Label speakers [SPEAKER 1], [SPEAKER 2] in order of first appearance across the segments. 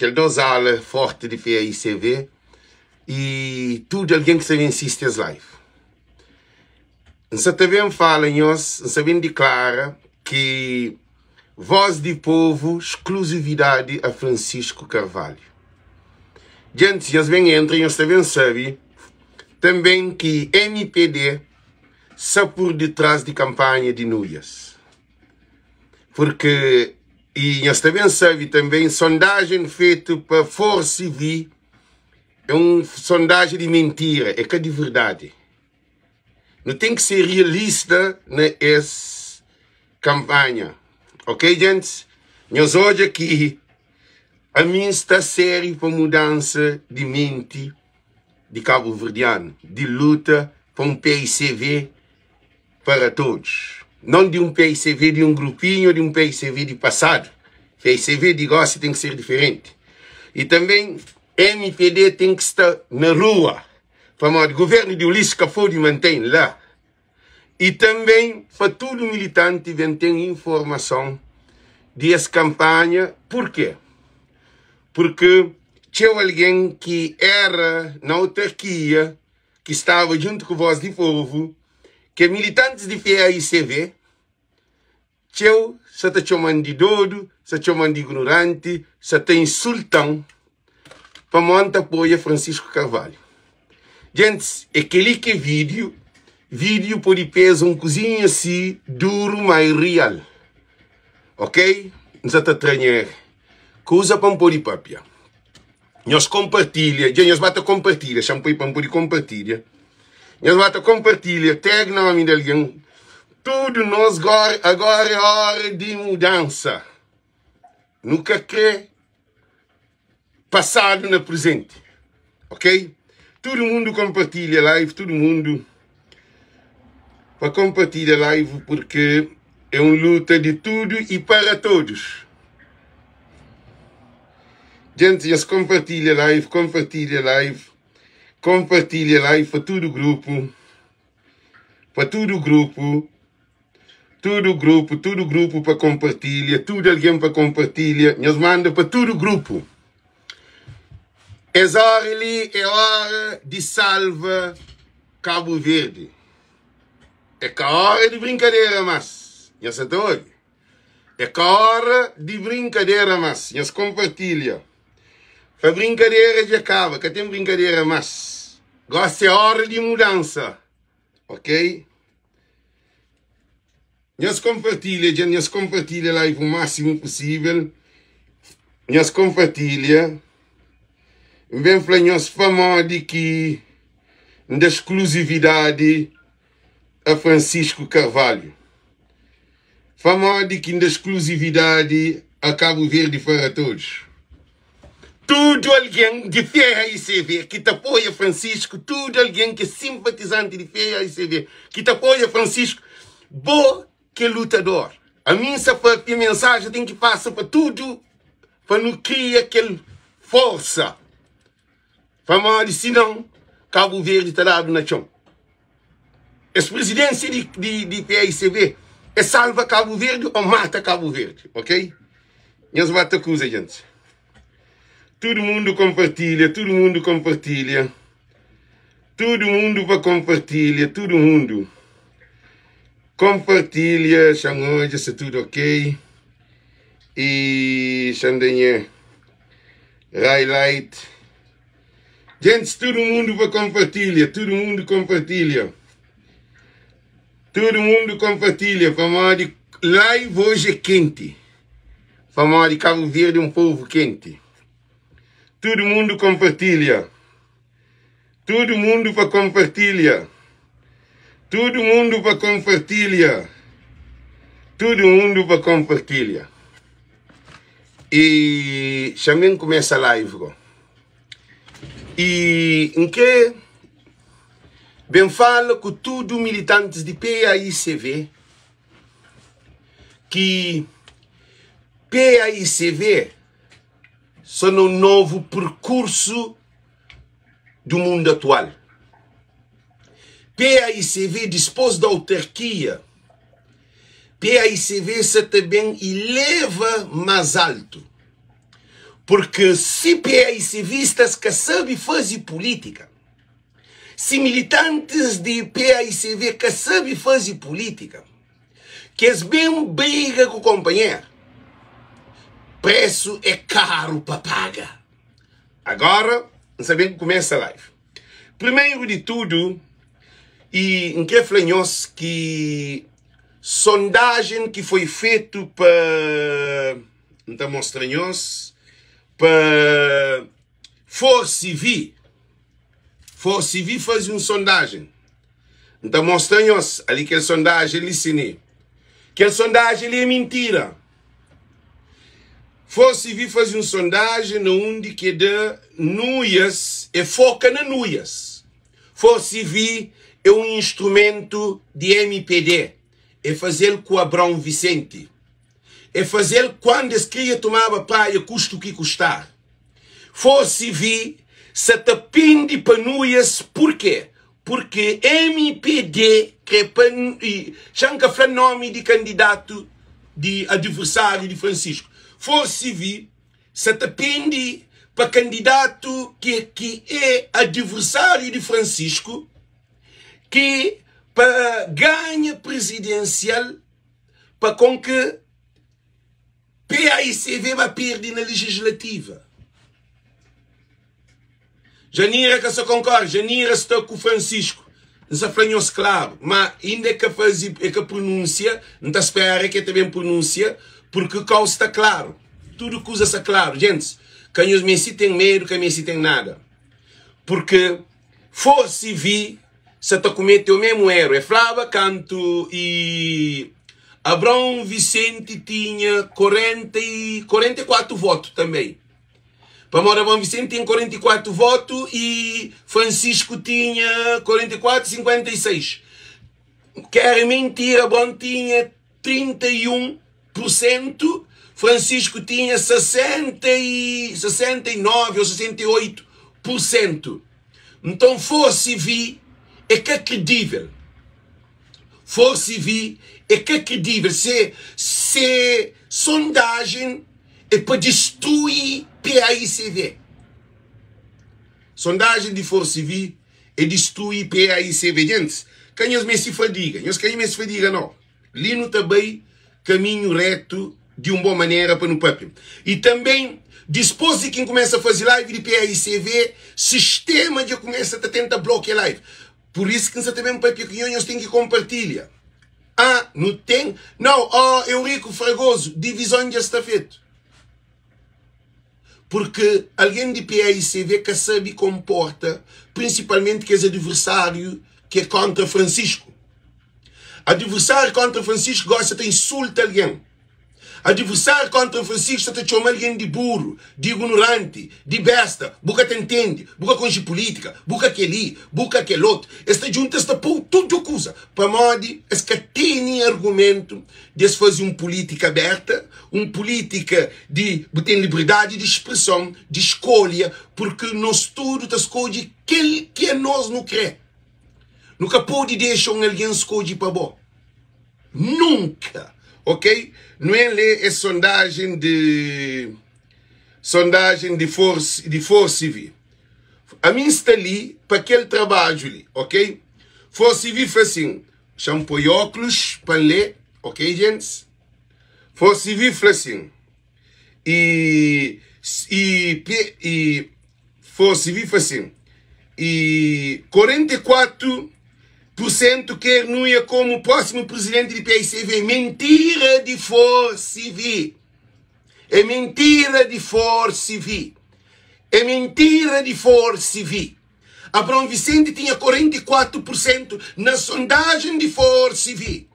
[SPEAKER 1] Kel 2 ala forti di PAICV i tudu algen ki sta ben sisti es live. N sa ta ben fala nhos, N sa ben diklara ki Voz di Povu skluzividadi a Francisco Carvalho. Djentis, nhos ben entra, nhos ta ben sabe tanben ki mpd sa pur ditras di kanpanha di Nuias. Purki, i nhos ta ben sabe tanben, sondajen fetu pa Forcivi é un sondajen di mentira, é ka di verdadi. Nu ten ki ser realista na es kanpanha. Ok, djentis? Nhos odja ki ami N sta sériu pa mudansa di menti di kabuverdianu, di luta pa un PICV para todos. Não di un PICV di un grupinhu ou di un PICV di pasadu. PICV di gosi ten ki ser diferenti. I tanben mpd ten ki sta na rua. Pamodi governu di Ulisses ka pode mantém la. I tanben pa tudu militanti ben ten informason di es kanpanha. Purke? Purke txeu algen ki era na autarkia, ki staba djuntu ku Voz di Povu, ki é militantis di PAICV, Txeu sa ta txoma-m di dodu, sa txoma-m di ignoranti, sa ta insulta-m pamodi N ta apoia Francisco Carvalho. Gentis, é kel-li ki é vídiu. Vídiu pode peza un kuzinha si duru, má é real. Ok? N sa ta tra nha kuza pa N pode pâpia. Nhos konpartilha, dja nhos ba ta konpartilha, xa-m poi pa N pode konpartilha. Nhos ba ta konpartilha, tag nomi di algen. Tudu nos gora, agora é ora di mudansa. Nu ka kre pasadu na prezenti, ok? Tudu mundu konpartilha live, tudu mundu pa konpartilha live porque é un luta di tudu i para todos. Gente, nhos konpartilha live, konpartilha live, konpartilha live pa tudu grupu, pa tudu grupu, tudu grupu, tudu grupu pa konpartilha, tudu algen pa konpartilha, nhos manda pa tudu grupu. Es óra li é óra di salva Kabu Verdi. É ka óra di brinkadera más. Nhos sa ta obi? É ka óra di brinkadera más. Nhos konpartilha. Pa brinkadera dja kaba, ka ten brinkadera más. Gósi é óra di mudansa, ok? Nhos konpartilha dja, nhos konpartilha live o másimu pusível. Nhos konpartilha. N ben fla nhos pamodi ki N da skluzividadi a Francisco Carvalho. Pamodi ki N da skluzividadi a Cabo Verde para todos. Tudu algen di PAICV ki ta apoia Francisco, tudu algen ki é sinpatizanti di PAICV ki ta apoia Francisco, bo ki é lutador. Ami N sa papia, mensajen ten ki pasa pa tudu pa nu kria kel forsa. Pamodi sinon Kabu Verdi ta dadu na txon. Es presidência di, di, di PAICV é salva Kabu Verdi ou mata Kabu Verdi, ok? Nhos bata kuza, gente. Tudu mundu kompartilha, tudu mundu kompartilha. Tudu mundu pa kompartilha, tudu mundu. Kompartilha, xan odja se tudu ok. E xan da nha highlight. Gentes, tudu mundu pa kompartilha, tudu mundu kompartilha. Tudu mundu kompartilha pamodi live hoje é kenti. Pamodi Kabu Verdi é un povu kenti. Tudu mundu kompartilha. Tudu mundu pa kompartilha. Tudu mundu pa kompartilha. Tudu mundu pa kompartilha. E xa-m kumesa live go. E N kre ben fala ku tudu militantis di PAICV ki PAICV sta na un novu perkursu do mundo atual. PAICV, dispôs da autarkia, PAICV sa ta ben ileva más altu. Purki si PAICVistas ka sabe faze pulítika, si militantis di PAICV ka sabe faze pulítika, ki es ben briga ku konpanheru, presu é karu pa paga. Agora, N sa ben kumesa live. Primeru di tudu, i N kre fla nhos ki sondajen ki foi fetu pa, N ta mostra nhos, pa Forcivi, Forcivi faze un sondajen. N ta mostra nhos ali kel sondajen li si ne. Kel sondajen li é mintira. Forsi vi faze un sondajen na undi ki e da nuias, e foka na nuias. Forsi vi é un instrumentu di mpd, e faze-l ku Abrão Vicente. E faze-l kuandu es kria tumaba praia kustu ki kustar. Forsi vi sa ta pindi pa nuias purke? Purke mpd kre pa xa N ka fla nomi di kandidatu di adiversariu di Francisco. Forsi vi sa ta pindi pa kandidatu ki ki e adiversariu di Francisco ki pa ganha prizidensial pa kon ke PAICV ba perde na legislativa. Janira ka sa konkorda, Janira sta ku Francisco. N sa fla nhos klaru, ma inda e ka faze, e ka pronunsia, N ta spera ke ta ben pronunsia, purki kau sta klaru. Tudu kuza sta klaru. Gentis, ka nhos meste ten medu, ka meste ten nada. Purki forsi vi sa ta kumete o memu eru. E flaba kantu i Abraon Vicente tinha 40 i 44 votu tanbe. Pamodi Abraon Vicente tinha 44 votu i Francisco tinha 44, 56. Ki era mintira, Abraon tinha 31 por sentu, Francisco tinha 69 ou 68 por sentu. Nton forsi vi é ka kredível. Forsi vi é ka kredível. Se, se sondajen é pa distrui PAICV. Sondajen di forsi vi é distrui PAICV. Gentis, ka nhos meste fadiga. Nhos ka meste fadiga, nau. Li nu ta bai kaminhu retu di un bon manera pa nu papia. I tanben, dispos di ki N kumesa faze live di PAICV, sistema dja kumesa ta tenta blokia live. Pur isu ki N sa ta ben papia ku nhos, nhos ten ki konpartilha. Ah, nu ten. Nau, oh, Eurico Fragoso, divizon dja sta fetu. Purki algen di PAICV ka sabe konporta, prinsipalmenti kes adiversáriu ki é kóntra Francisco. Adiversáriu kóntra Francisco gosta ta insulta algen. Adiversáriu kóntra Francisco sta ta txoma algen di buru, di ignoranti, di besta, bu ka ta ntende, bu ka konxe pulítika, bu ka kel-li, bu ka kel otu. Es ta djunta, es ta pô-u tudu kuza, pamodi es ka tene argumentu di es faze un pulítika abérta, un pulítika di bu ten liberdadi di spreson, di skolha, purki nos tudu ta skodje kel ki anos nu kre. Nu ka pode dexa un algen skodje pa bo. Nunka! Ok? Nu en lé es sondajen di sondajen di forsi di Forsivi. Ami N sta li pa kel trabadju li, ok? Forsivi fla sin, xa-m poi óklus pa N lé, ok, gentis? Forsivi fla sin, i i i Forsivi fla sin, i 44 pur sentu ker Nuia komu prósimu prizidenti di PICV. Mentira di Forsivi! É mentira di Forsivi! É mentira di Forsivi! Abraão Vicente tinha 44 pur sentu na sondajen di Forsivi.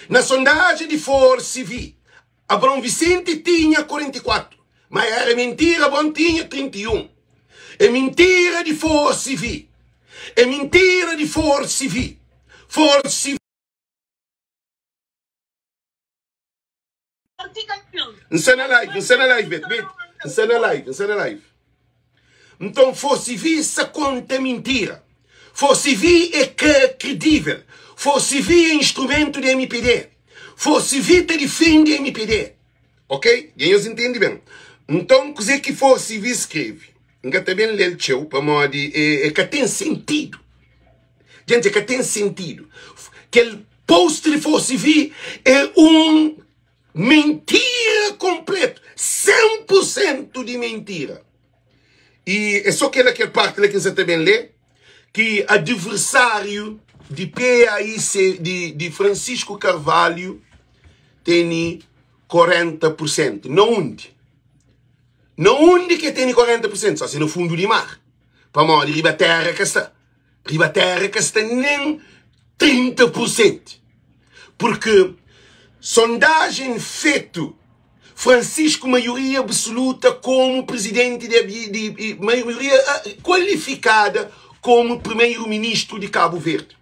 [SPEAKER 1] Na sondajen di Forsivi. Abraão Vicente tinha 44, ma era mentira, Abraão tinha 31. É mentira di Forsivi. É mentira di Forsivi. Forsivi. N sta na live, N sta na live, Bet, Bet. N sta na live, N sta na live. Nton, Forsivi sa konta mintira. Forsivi é ka kredível. Forsivi é instrumentu di mpd. Forsivi ta difende mpd. Ok? Dja nhos intende ben. Nton, kuzê ki Forcivi skrebe? N ka ta ben lé-l txeu, pamodi e ka ten sentidu. Djenti, e ka ten sentidu. Kel post di Forcivi é un mentira konpletu, 100 pur sentu di mentira. I é sô kel-la, kel parti la ki N sa ta ben lé, ki adversáriu di PAIC, di Francisco Carvalho, tene 40 pur sentu. Na undi? Na undi ki e tene 40 pur sentu? Só si na fundu di mar. Pamodi riba téra ka sta. Riba téra ka sta nen 30 pur sentu. Purki sondajen fetu Francisco maioria absoluta komu prizidenti di, di maioria kualifikada komu primeiro ministru di Kabu Verdi.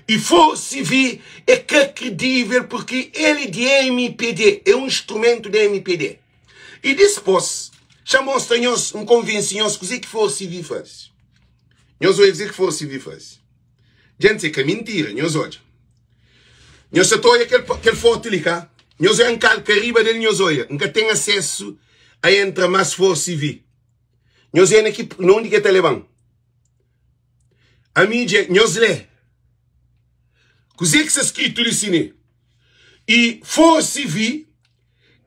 [SPEAKER 1] E forse vi é ka kredível porque el é di MPD, é un instrumento di MPD. E dispôs, xa mostra nhos, N konvense nhos kuzê ki forse vi faze. Nhos odja kuzê ki forse vi faze. Djenti, é ka mintira, nhos odja. Nhos sa ta odja kel, kel fotu li, ka? Nhos odja, N kalka riba del, nhos odja. N ka ten asesu a entra más forse vi. Nhos odja na ki, na undi ki el ta leba-m. Ami dja nhos lé kuzê ki sta skritu li si ne i forsi vi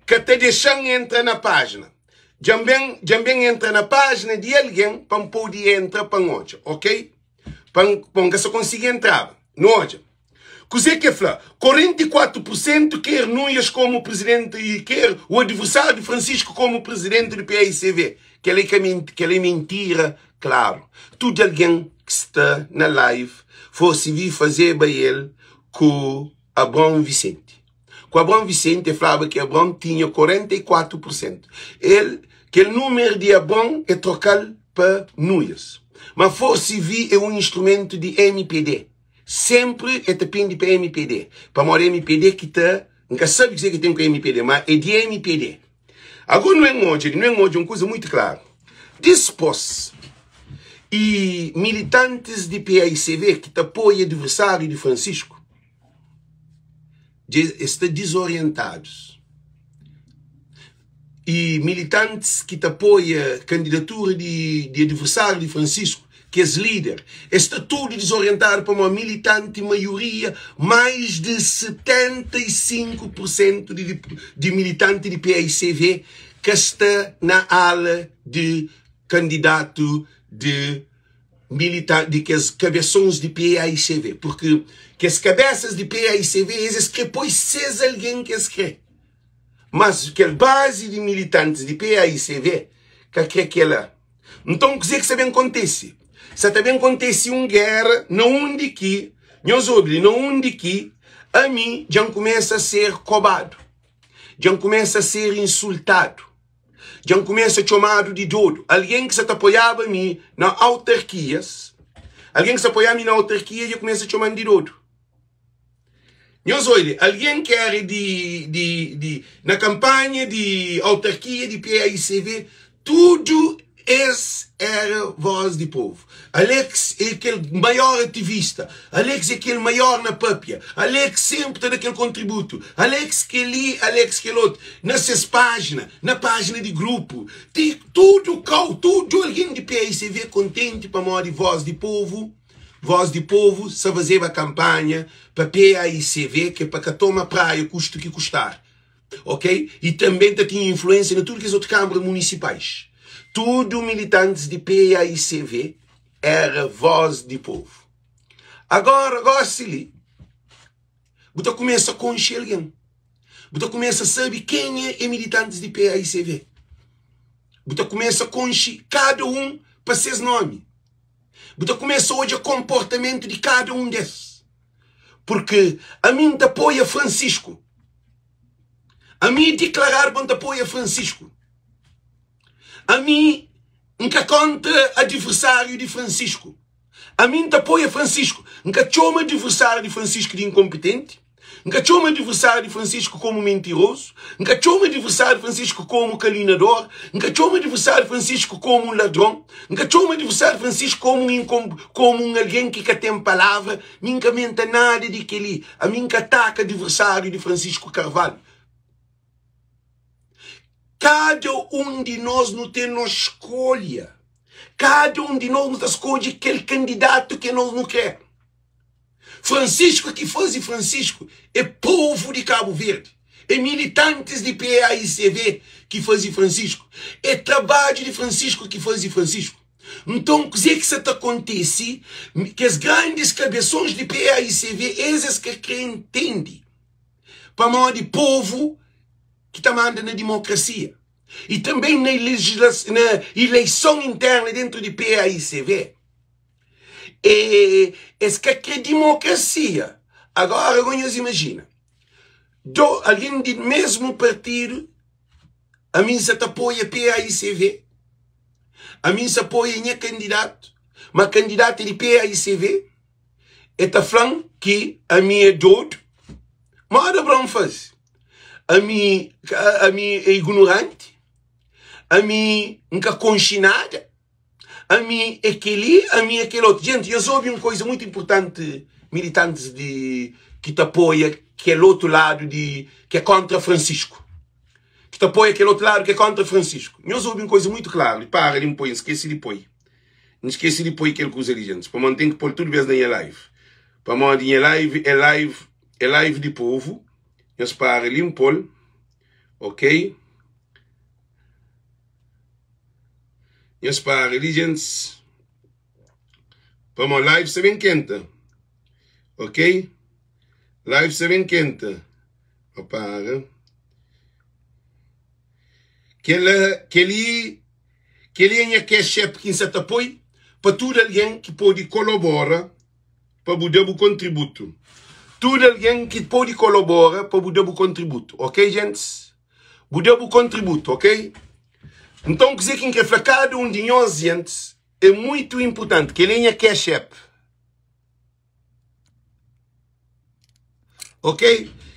[SPEAKER 1] ka ta dexa-m entra na pájina. Dja-m ben, dja-m ben entra na pájina di algen pa N pode entra pa N odja, ok? Pa N, pa N ka sa konsigi entraba. Nu odja. Kuzê ki el fla? 44 por sentu ker Nunes komu prizidenti i ker o adversáriu di Francisco komu prizidenti di paicv. Kel-li ka kel-li é mintira klaru. Tudu algen ki sta na live fosi vi fazeba el ku Abraão Vicente. Ku Abraão Vicente el flaba ki Abraão tinha 44 por sentu. El kel númeru di Abraão el troka-l pa Nunes. Ma fosi vi é un instrumentu di mpd. Senpri e ta pindi pa mpd pamodi mpd ki ta N ka sabi kuzê ki ten ku mpd ma é di mpd Ago nu en odja nu en odja un kuza muitu klaru Dispôs i militantis di paicv ki ta apoia adversáriu di Francisco dja es sta dizorientadus i militantis ki ta apoia kandidatura di di adversáriu di Francisco, kes líder, es sta tudu dizorientadu pamodi militanti maioria, mais di 75 pur sentu di di militanti di paicv ka sta na ala di kandidatu di militanti di kes kabesons di paicv, purki kes kabesas di paicv es es kre poi ses algen ki es kre. Mas kel bazi di militantis di paicv ka kre kela. Nton kuze ki sa ben kontese? Sa ta ben kontese un gera na undi ki, nhos obi li, na undi ki ami dja N kumesa ser kobadu, dja N kumesa ser insultadu, dja N kumesa txomadu di dodu. Algen ki sa ta apoiaba mi na autarkias, algen ki sa apoiaba mi na autarkia dja kumesa txoma-m di dodu. Nhos oide, algen ki era di, di, di, na kanpanha di autarkia di paicv, tudu es era voz di povu. Alex é kel maior ativista, Alex é kel maior na papia, Alex senpri ta da kel kontributu, Alex kel-li, Alex kel otu, na ses pájina, na pájina di grupu, ti tudu kau, tudu algen di paicv kontenti pamodi voz di povu. Voz di povu sa fazeba kanpanha pa paicv ke pa ka toma praia kustu ki kustar ok i tanbe ta tinha influensia na tudu kes otu kanbra munisipais tudu militantis di paicv era voz di povu agora gosi li bu ta kumesa konxe algen bu ta kumesa sabe kenha é militantis di paicv bu ta kumesa konxe kada un pa ses nomi. Bu ta kumesa odja konportamentu di kada un des. Purki ami N ta apoia Francisco. Ami diklaradu pa N ta apoia Francisco. Ami N ka kontra adiversáriu di Francisco. Ami N ta apoia Francisco. N ka txoma adiversáriu di Francisco di inkonpitenti. N ka txoma adiversáriu di Francisco komu mentirozu, N ka txoma adiversáriu di Francisco komu kalinador, N ka txoma adiversáriu di Francisco komu un ladron, N ka txoma adiversáriu di Francisco komu un inkom komu un algen ki ka ten palavra, mi N ka menta nada di kel-li. Ami N ka ataka adiversáriu di Francisco Carvalho. Kada un di nos nu ten nos skolha. Kada un di nos nu ta skodje kel kandidatu ke nos nu kre. Francisco ki faze Francisco é povu di Cabo Verde, é militantes di PAICV ki faze Francisco, é trabadju di Francisco ki faze Francisco. Nton kuzê ki sa ta kontise, kes grandis kabesons di PAICV es es ka kre ntende pamodi povu ki ta manda na dimokrasia i tanbe na ileison interna dentru di PAICV. E es ka kre dimokrasia. Agora go nhos imajina, do algen di mesmu partidu, ami N sa ta apoia PAICV, ami N sa apoia nha kandidatu, ma kandidatu é di PAICV, e ta fla-m ki ami é dodu. Moda Abraon faze? Ami ami é ignoranti? Ami N ka konxe nada? Ami é kel-li, ami é kel otu. Jenti, nhos obi un koiza mutu inportanti, militantis di ki ta apoia kel otu ladu di ki é kóntra Francisco. Ki ta apoia kel otu ladu ki é kóntra Francisco. Nhos obi un koiza mutu klaru. Para di N poi, N skese di poi. N skese di poi kel kuza li, jentis, pamodi N ten ki pô-l tudu bês na nha live. Pamodi nha live é live, é live di povu. Nhos para li, N pô-l. Ok. Nhos para li gentis Pamo live sta ben kenta Ok Live sta ben kenta Ó para Kela Keli Keli é nha cash app ki N sa ta poi Pa tudu algen ki pode kolobora Pa bu da bu kontributu Tudu algen ki pode kolobora Pa bu da bu kontributu Ok gentis Bu da bu kontributu ok Nton kuzê ki N krê fla kada un di nhos gentis é muitu inpurtanti. Kel-li é nha Cash App. Ok?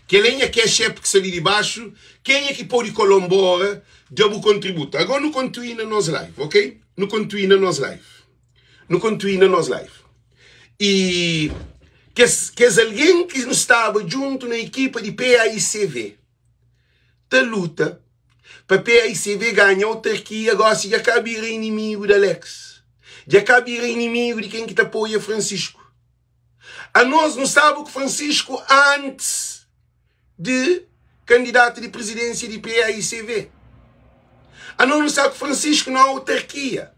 [SPEAKER 1] Kel-li é nha Cash App ki sta li di baxu. Kenha ki pode kolonbora, da bu kontributu. Agora nu kontinua na nos live, ok? Nu kontinua na nos live. Nu kontinua na nos live. I kes, kes algen ki nu staba djuntu na ekipa di PAICV ta luta pa PAICV ganha autarkia gosi dja ka bira inimigu di Alex dja ka bira inimigu di ken ki ta apoia Francisco anos nu staba ku Francisco antis di kandidatu di prizidensia di PAICV anos nu sta ku Francisco na autarkia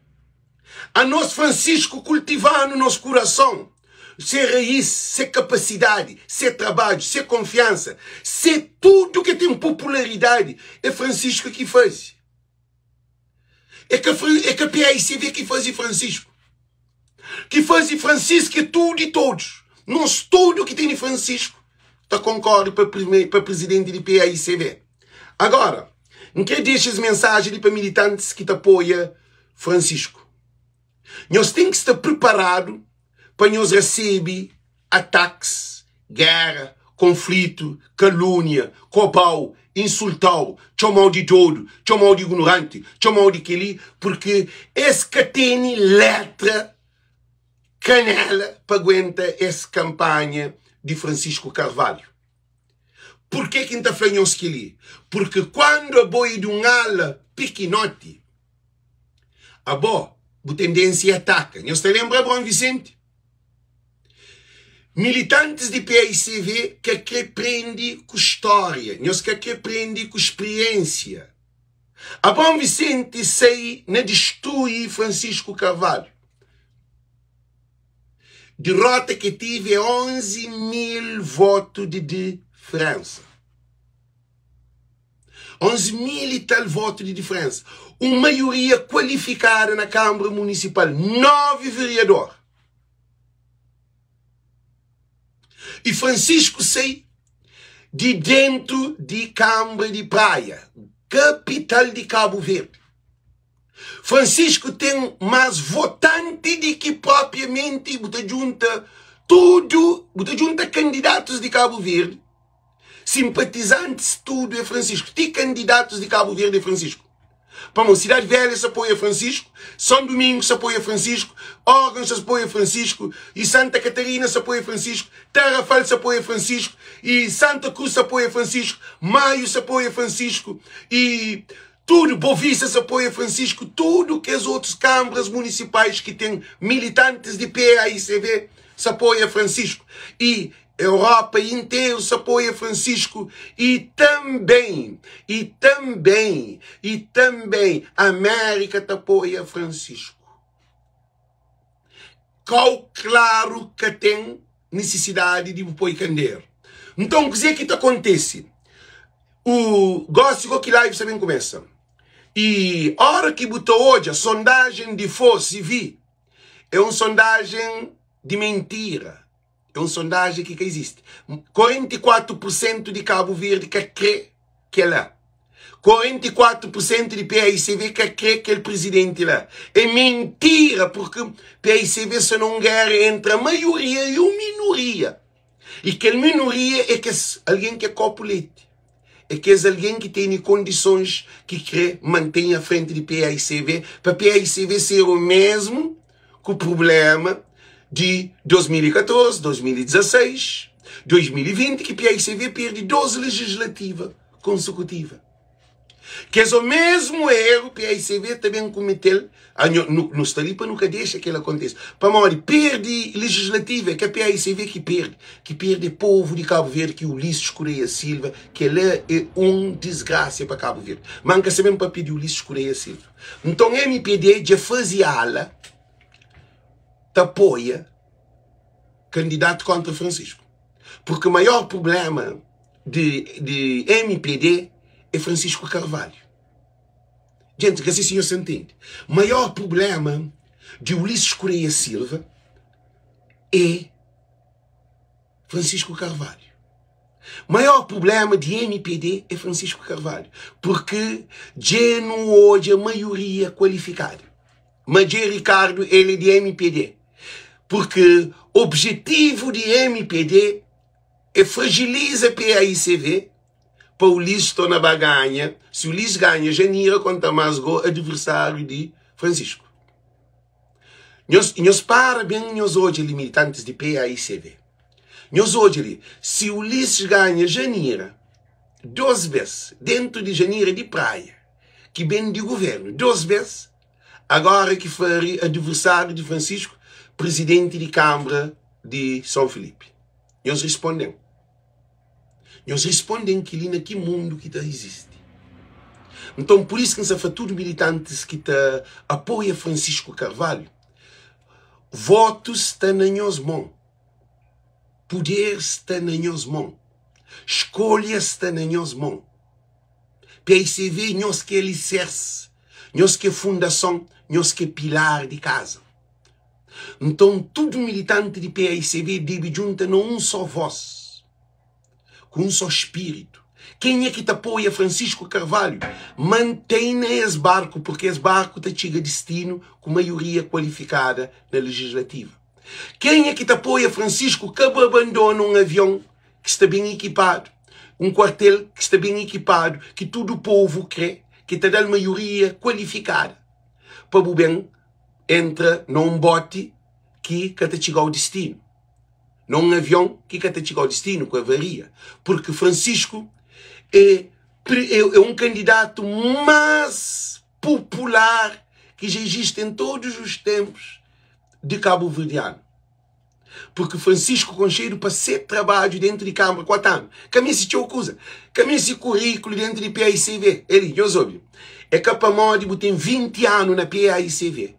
[SPEAKER 1] Anos Francisco kultiva-nu nos kurason, se rais, se kapasidadi, se trabadju, se konfiansa, se tudu ke ten popularidadi é Francisco ki faze. É ka é ka PAICV ki faze Francisco. Ki faze Francisco é tudu i todos. Nos tudu ki tene Francisco ta konkorda pa pa prizidenti di PAICV. Agora, N kre dexa es mensaji li pa militantis ki ta apoia Francisco, Nhos ten ki sta priparadu pa nhos resebe atakis, géra, konflitu, kalúnia, koba-u, insulta-u, txoma-u di dodu, txoma-u di ignoranti, txoma-u di kel-li, purki es ka tene létra kanéla pa aguenta es kanpanha di Francisco Carvalho. Purkê ki N ta fla nhos kel-li? Purki kandu abo é di un ala pikinoti, Abo, bu tendênsia é ataka. Nhos ta lenbra Abraão Vicente? Militantis di PAICV ka kre prende ku stória, nhos ka kre prende ku spriênsia. Abraão Vicente sai na distrui Francisco Carvalho. Derrota ke tive é 11 mil votu di diferensa. 11 mil e tal votu di diferensa. Un maioria kualifikada na Kanbra Munisipal, 9 vereador. E Francisco sai di dentu di Kanbra di Praia, kapital di Kabu Verdi. Francisco ten mas votanti di ki propriamenti bu ta djunta tudu, bu ta djunta kandidatus di Kabu Verdi, simpatizantis tudu é Francisco, ti kandidatus di Kabu Verdi é Francisco. Pamodi Cidade Velha sa apoia Francisco, São Domingos sa apoia Francisco, Órgãos sa apoia Francisco, e Santa Catarina sa apoia Francisco, Tarrafal sa apoia Francisco, e Santa Cruz sa apoia Francisco, Maio sa apoia Francisco, e. Tudu Bovista sa apoia Francisco, tudu kes otus kambras munisipais ki ten militantis di PAICV sa apoia Francisco i Europa interu sa apoia Francisco i tanben, i tanben, i tanben Amérika ta apoia Francisco. Kau klaru ka ten nisisidadi di bu poi kanderu. Nton kuzê ki ta kontise? U gósi go ki live sta ben kumesa. I óra ki bu ta odja sondajen di FOCV é un sondajen di mentira, é un sondajen ki ka izisti. 44 pur sentu di Kabu Verdi ka krê kel-la. 44 pur sentu di PAICV ka krê kel prizidenti la. É mentira purki PAICV sta na un géra entri a maioria i un minoria. I kel minoria é kes algen ki é kopu leti. É kes algen ki tene kondisons ki krê mantenha frenti di PAICV pa PAICV ser o mesmu ku prublema di 2014, 2016, 2020 ki PAICV perde 2 legislativa konsekutiva. Kes o mesmu eru paicv ta ben kumetel, anho nu nu sta li pa nu ka dexa kel akontese. Pamodi perde legislativa é ka paicv ki perde, ki perde é povu di Kabu Verdi ki Ulisses Correia Silva, kela é un disgrasia pa Kabu Verdi. Ma N ka sa ben papia di Ulisses Correia Silva. Nton mpd dja faze ala ta apoia kandidatu kontra Francisco. Purki maior prublema di di mpd é Francisco Carvalho. Gente, ka si si nhos ta ntende. Maior problema di Ulisses Correia Silva é Francisco Carvalho. Maior problema di mpd é Francisco Carvalho, porque dje nu odja maioria kualifikada. Ma dje Ricardo el é di mpd, porque objetivo di mpd E fragiliza PAICV pa Ulisses torna ba ganha, si Ulisses ganha Janira konta mas go adversário di Francisco. Nhos, nhos para ben nhos odja li militantes di PAICV. Nhos odja li, si Ulisses ganha Janira dos bes dentro di Janira di Praia, ki ben di governo dos bes, agora ki fari adversário di Francisco presidente di Câmara di São Filipe. Nhos risponde-m. Nhos risponde-m kel-li na ki mundu ki ta izisti. Nton, pur isu ki N sta fla tudu militantis ki ta apoia Francisco Carvalho, votu sta na nhos mon, puder sta na nhos mon, skolha sta na nhos mon. PICV, nhos ki é alisersi, nhos ki é fundason, nhos ki é pilar di kaza. Nton, tudu militanti di paicv debe djunta na un só vós, ku un só spiritu. Kenha ki ta apoia Francisco Carvalho, mantém na es barku, purki es barku ta txiga distinu ku maioria kualifikada na legislativa. Kenha ki ta apoia Francisco ka bu abandona un avion ki sta ben ikipadu, un kuartel ki sta ben ikipadu, ki tudu povu kre, ki ta da-l maioria kualifikada pa bu ben entra na un boti ki ka ta txiga-u distinu, na un avion ki ka ta txiga-u distinu, ku avaria. Purki Francisco é, é, é un kandidatu más popular ki dja izisti en todos os tempos di kabuverdianu. Purki Francisco konxedu pa se trabadju dentu di Kanbra 4 anu. Ka meste txeu kuza. Ka meste kurikulu dentu di PAICV. Eli, nhos obi. É ka pamodi bu ten 20 anu na PAICV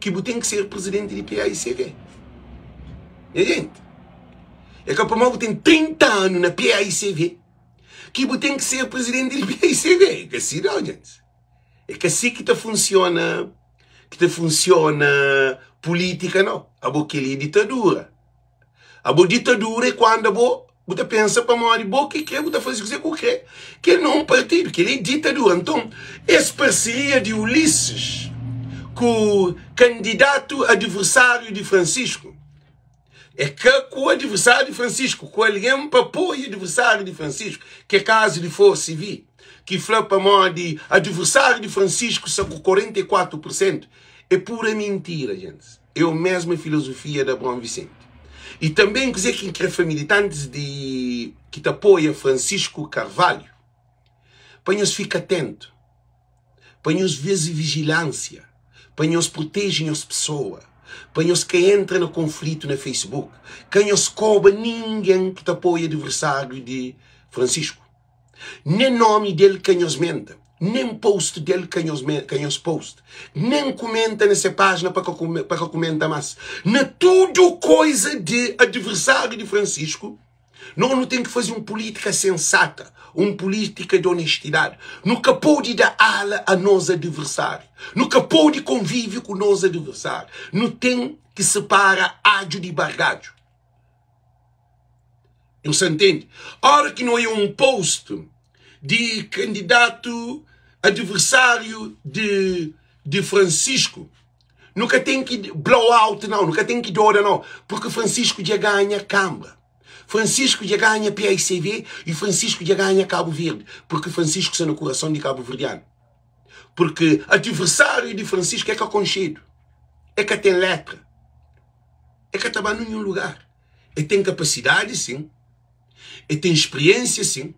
[SPEAKER 1] ki bu ten ki ser prizidenti di PAICV. Nha jenti, é ka pamodi bu ten 30 anu na PAICV ki bu ten ki ser prizidenti di PAICV. É ka si nau, jentis. É ka si ki ta funsiona ki ta funsiona pulítika nau. Abo kel-li é ditadura. Abo ditadura é kuandu abo bu ta pensa pamodi bo ki kre bu ta faze kuzê ku kre. Kel não é um partido, kel-li é ditadura. Nton, es parseria di Ulisses ku kandidatu adversáriu di Francisco É ka ku adversário di Francisco, ku algen pa apoia adversário di Francisco, ki é kazu di Força CV, ki fla pamodi adversário di Francisco sa ku 44 por cento, é pura mintira, gentis. É o mesma filosofia da Abraão Vicente. E também kuzê ki N kre fla militantes di ki ta apoia Francisco Carvalho, pa nhos fika atentu. Pa nhos faze vigilânsia, pa nhos proteje nhos pesoa, pa nhos ka entra na konflitu na Facebook, ka nhos koba ningen ki ta apoia adversáriu di Francisco. Nen nomi del ka nhos menta, nen post del ka nhos ka nhos post, nen kumenta na se pájina pa ka pa ka kumenta más. Na tudu koiza di adversáriu di Francisco, Nos nu ten ki faze un pulítika sensata, un pulítika di onestidadi. Nu ka pode da ala a nos adversáriu. Nu ka pode konvive ku nos adversáriu. Nu ten ki separa adju di bargadju. Nu sa ntende? Óra ki nu oia un post di kandidatu adversáriu di di Francisco, Nu ka ten ki blow out nau, nu ka ten ki doda nau, purki Francisco dja ganha Kambra, Francisco dja ganha paicv y Francisco dja ganha Kabu Verdi, purki Francisco sta na kurason di kabuverdianu. Purki adiversáriu di Francisco é ka konxedu, é ka ten letra, é ka ta ba ninhun lugar. É ten kapasidadi sin, é ten spriensia sin.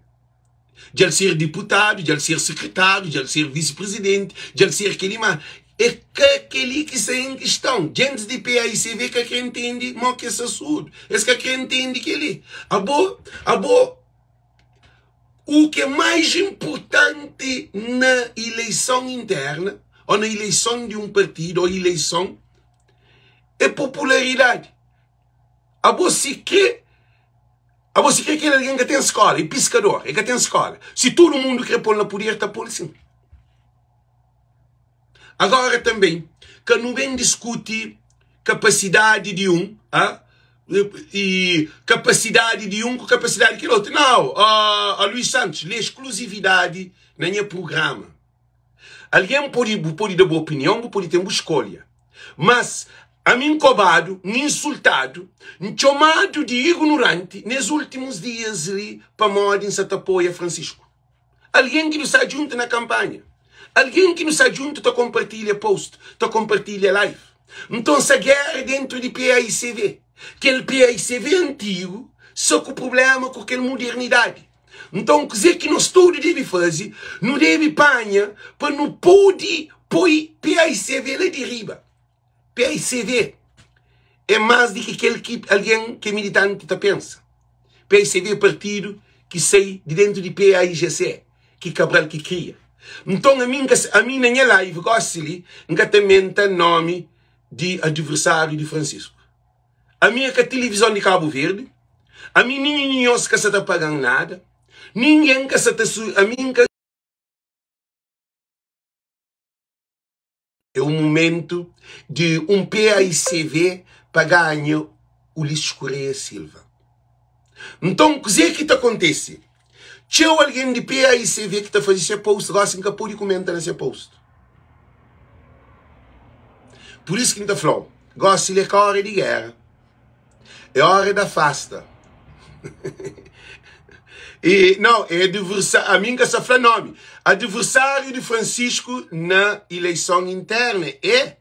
[SPEAKER 1] Dja el ser diputadu, dja el ser sekretáriu, dja el ser visi-prizidenti, dja el ser kel-li, má é ka kel-li ki sta en kiston. Gentis di PAICV ka krê ntende mó ki es sta surdu, es ka krê ntende kel-li. Abo, abo, u ki é más inpurtanti na ileison interna ô na ileison di un partidu ô ileison é popularidadi. Abo si krê. Abo si kre kel algen ka ten skola, e piskador, e ka ten skola. Si tudu mundu kre pol na puder, ta pol sin. Agora tanben, ka nu ben diskuti kapasidadi di un, a, i kapasidadi di un ku kapasidadi di kel otu. Nau, a Luis Santos, lê sklusividadi na nha prugrama. Algen pode, bu pode da bu opinion, bu pode ten bu skolha. Mas ami N kobadu, N insultadu, N txomadu di ignoranti nes últimus dias li pamodi N sa ta apoia Francisco. Algen ki nu sta djuntu na kanpanha, algen ki nu sta djuntu ta konpartilha post, ta konpartilha live. Nton sa géra dentru di PAICV. Kel PAICV antigu sa ku prubléma ku kel mudernidadi. Nton, kuzê ki nos tudu debe faze? Nu debe panha pa nu pode poi PAICV la di riba. PAICV é más di ki kel ki algen ki é militanti ta pensa. PAICV é partidu ki sai di déntu di PAIGC, ki Cabral ki kria. Nton, ami, N ka, ami na nha live gósi li, N ka ta menta nómi di adversáriu di Francisco. Ami é ka tilivizon di Kabu Verdi, ami ninhun di nhos ka sa ta paga-m nada, ningen ka sa ta su, ami N ka. É un mumentu di un PAICV pa ganha Ulisses Correia Silva. Nton, kuzê ki ta kontese? Txeu algen di PAICV ki ta faze se post gósi N ka pode kumenta na se post. Pur isu ki N ta fla-u, gósi li é ka óra di géra, é óra di afasta. E, não, é adversário, a mim que se fla nome. Adversário de Francisco na eleição interna é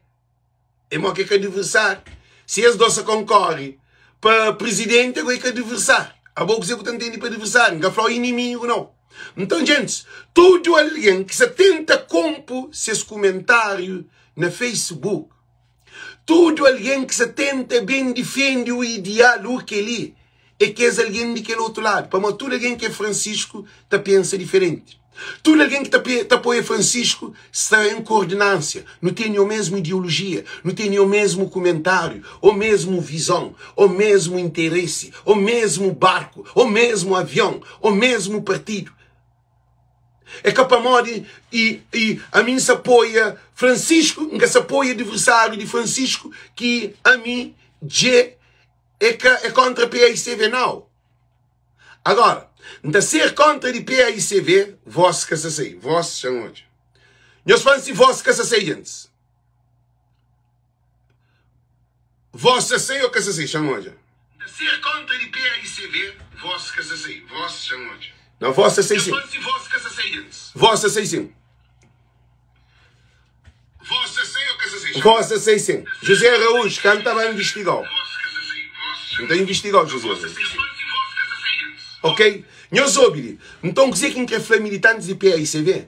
[SPEAKER 1] É mo ke ka adversário. Si es dos sa konkorre pa presidente, ago e ka adversário. Abo kuzê ku ta ntende pa adversário? N ka fla-u inimigu nau. Nton, gentis, tudu algen ki sa tenta konpo ses kumentáriu na Facebook, tudu algen ki sa tenta ben difende u ideal u kel-li, é kes algen di kel otu ladu. Pamodi tudu algen ki é Francisco ta pensa diferenti. Tudu algen ki ta ta apoia Francisco sta en koordenansia. Nu tene o mesmu ideolojia, nu tene o mesmu kumentáriu, o mesmu vizon, o mesmu interesi, o mesmu barku, o mesmu avion, o mesmu partidu. É ka pamodi i i ami N sa apoia Francisco, N ka sa apoia adversáriu di Francisco ki ami dje É ka é kontra PAICV nau. Agora, N ta ser kontra di PAICV, vós ka sa sai, vós xa N odja. Nhos fla-m si vós ka sa sai djentis. Vós sa sai ou ka sa sai, xa N odja. N ta ser kontra di PAICV, vós ka sa sai, vós xa N odja. Não, vós sa sai sim. Nhos fla-m si vós ka sa sai djentis. Vós sa sai sim. Vós sa sai sim. José Araújo, ka N ta ba investigau. N ta investigau, José Araújo. Ok? Nhos obi li. Nton, kuzê ki N krê fla militantis di PAICV?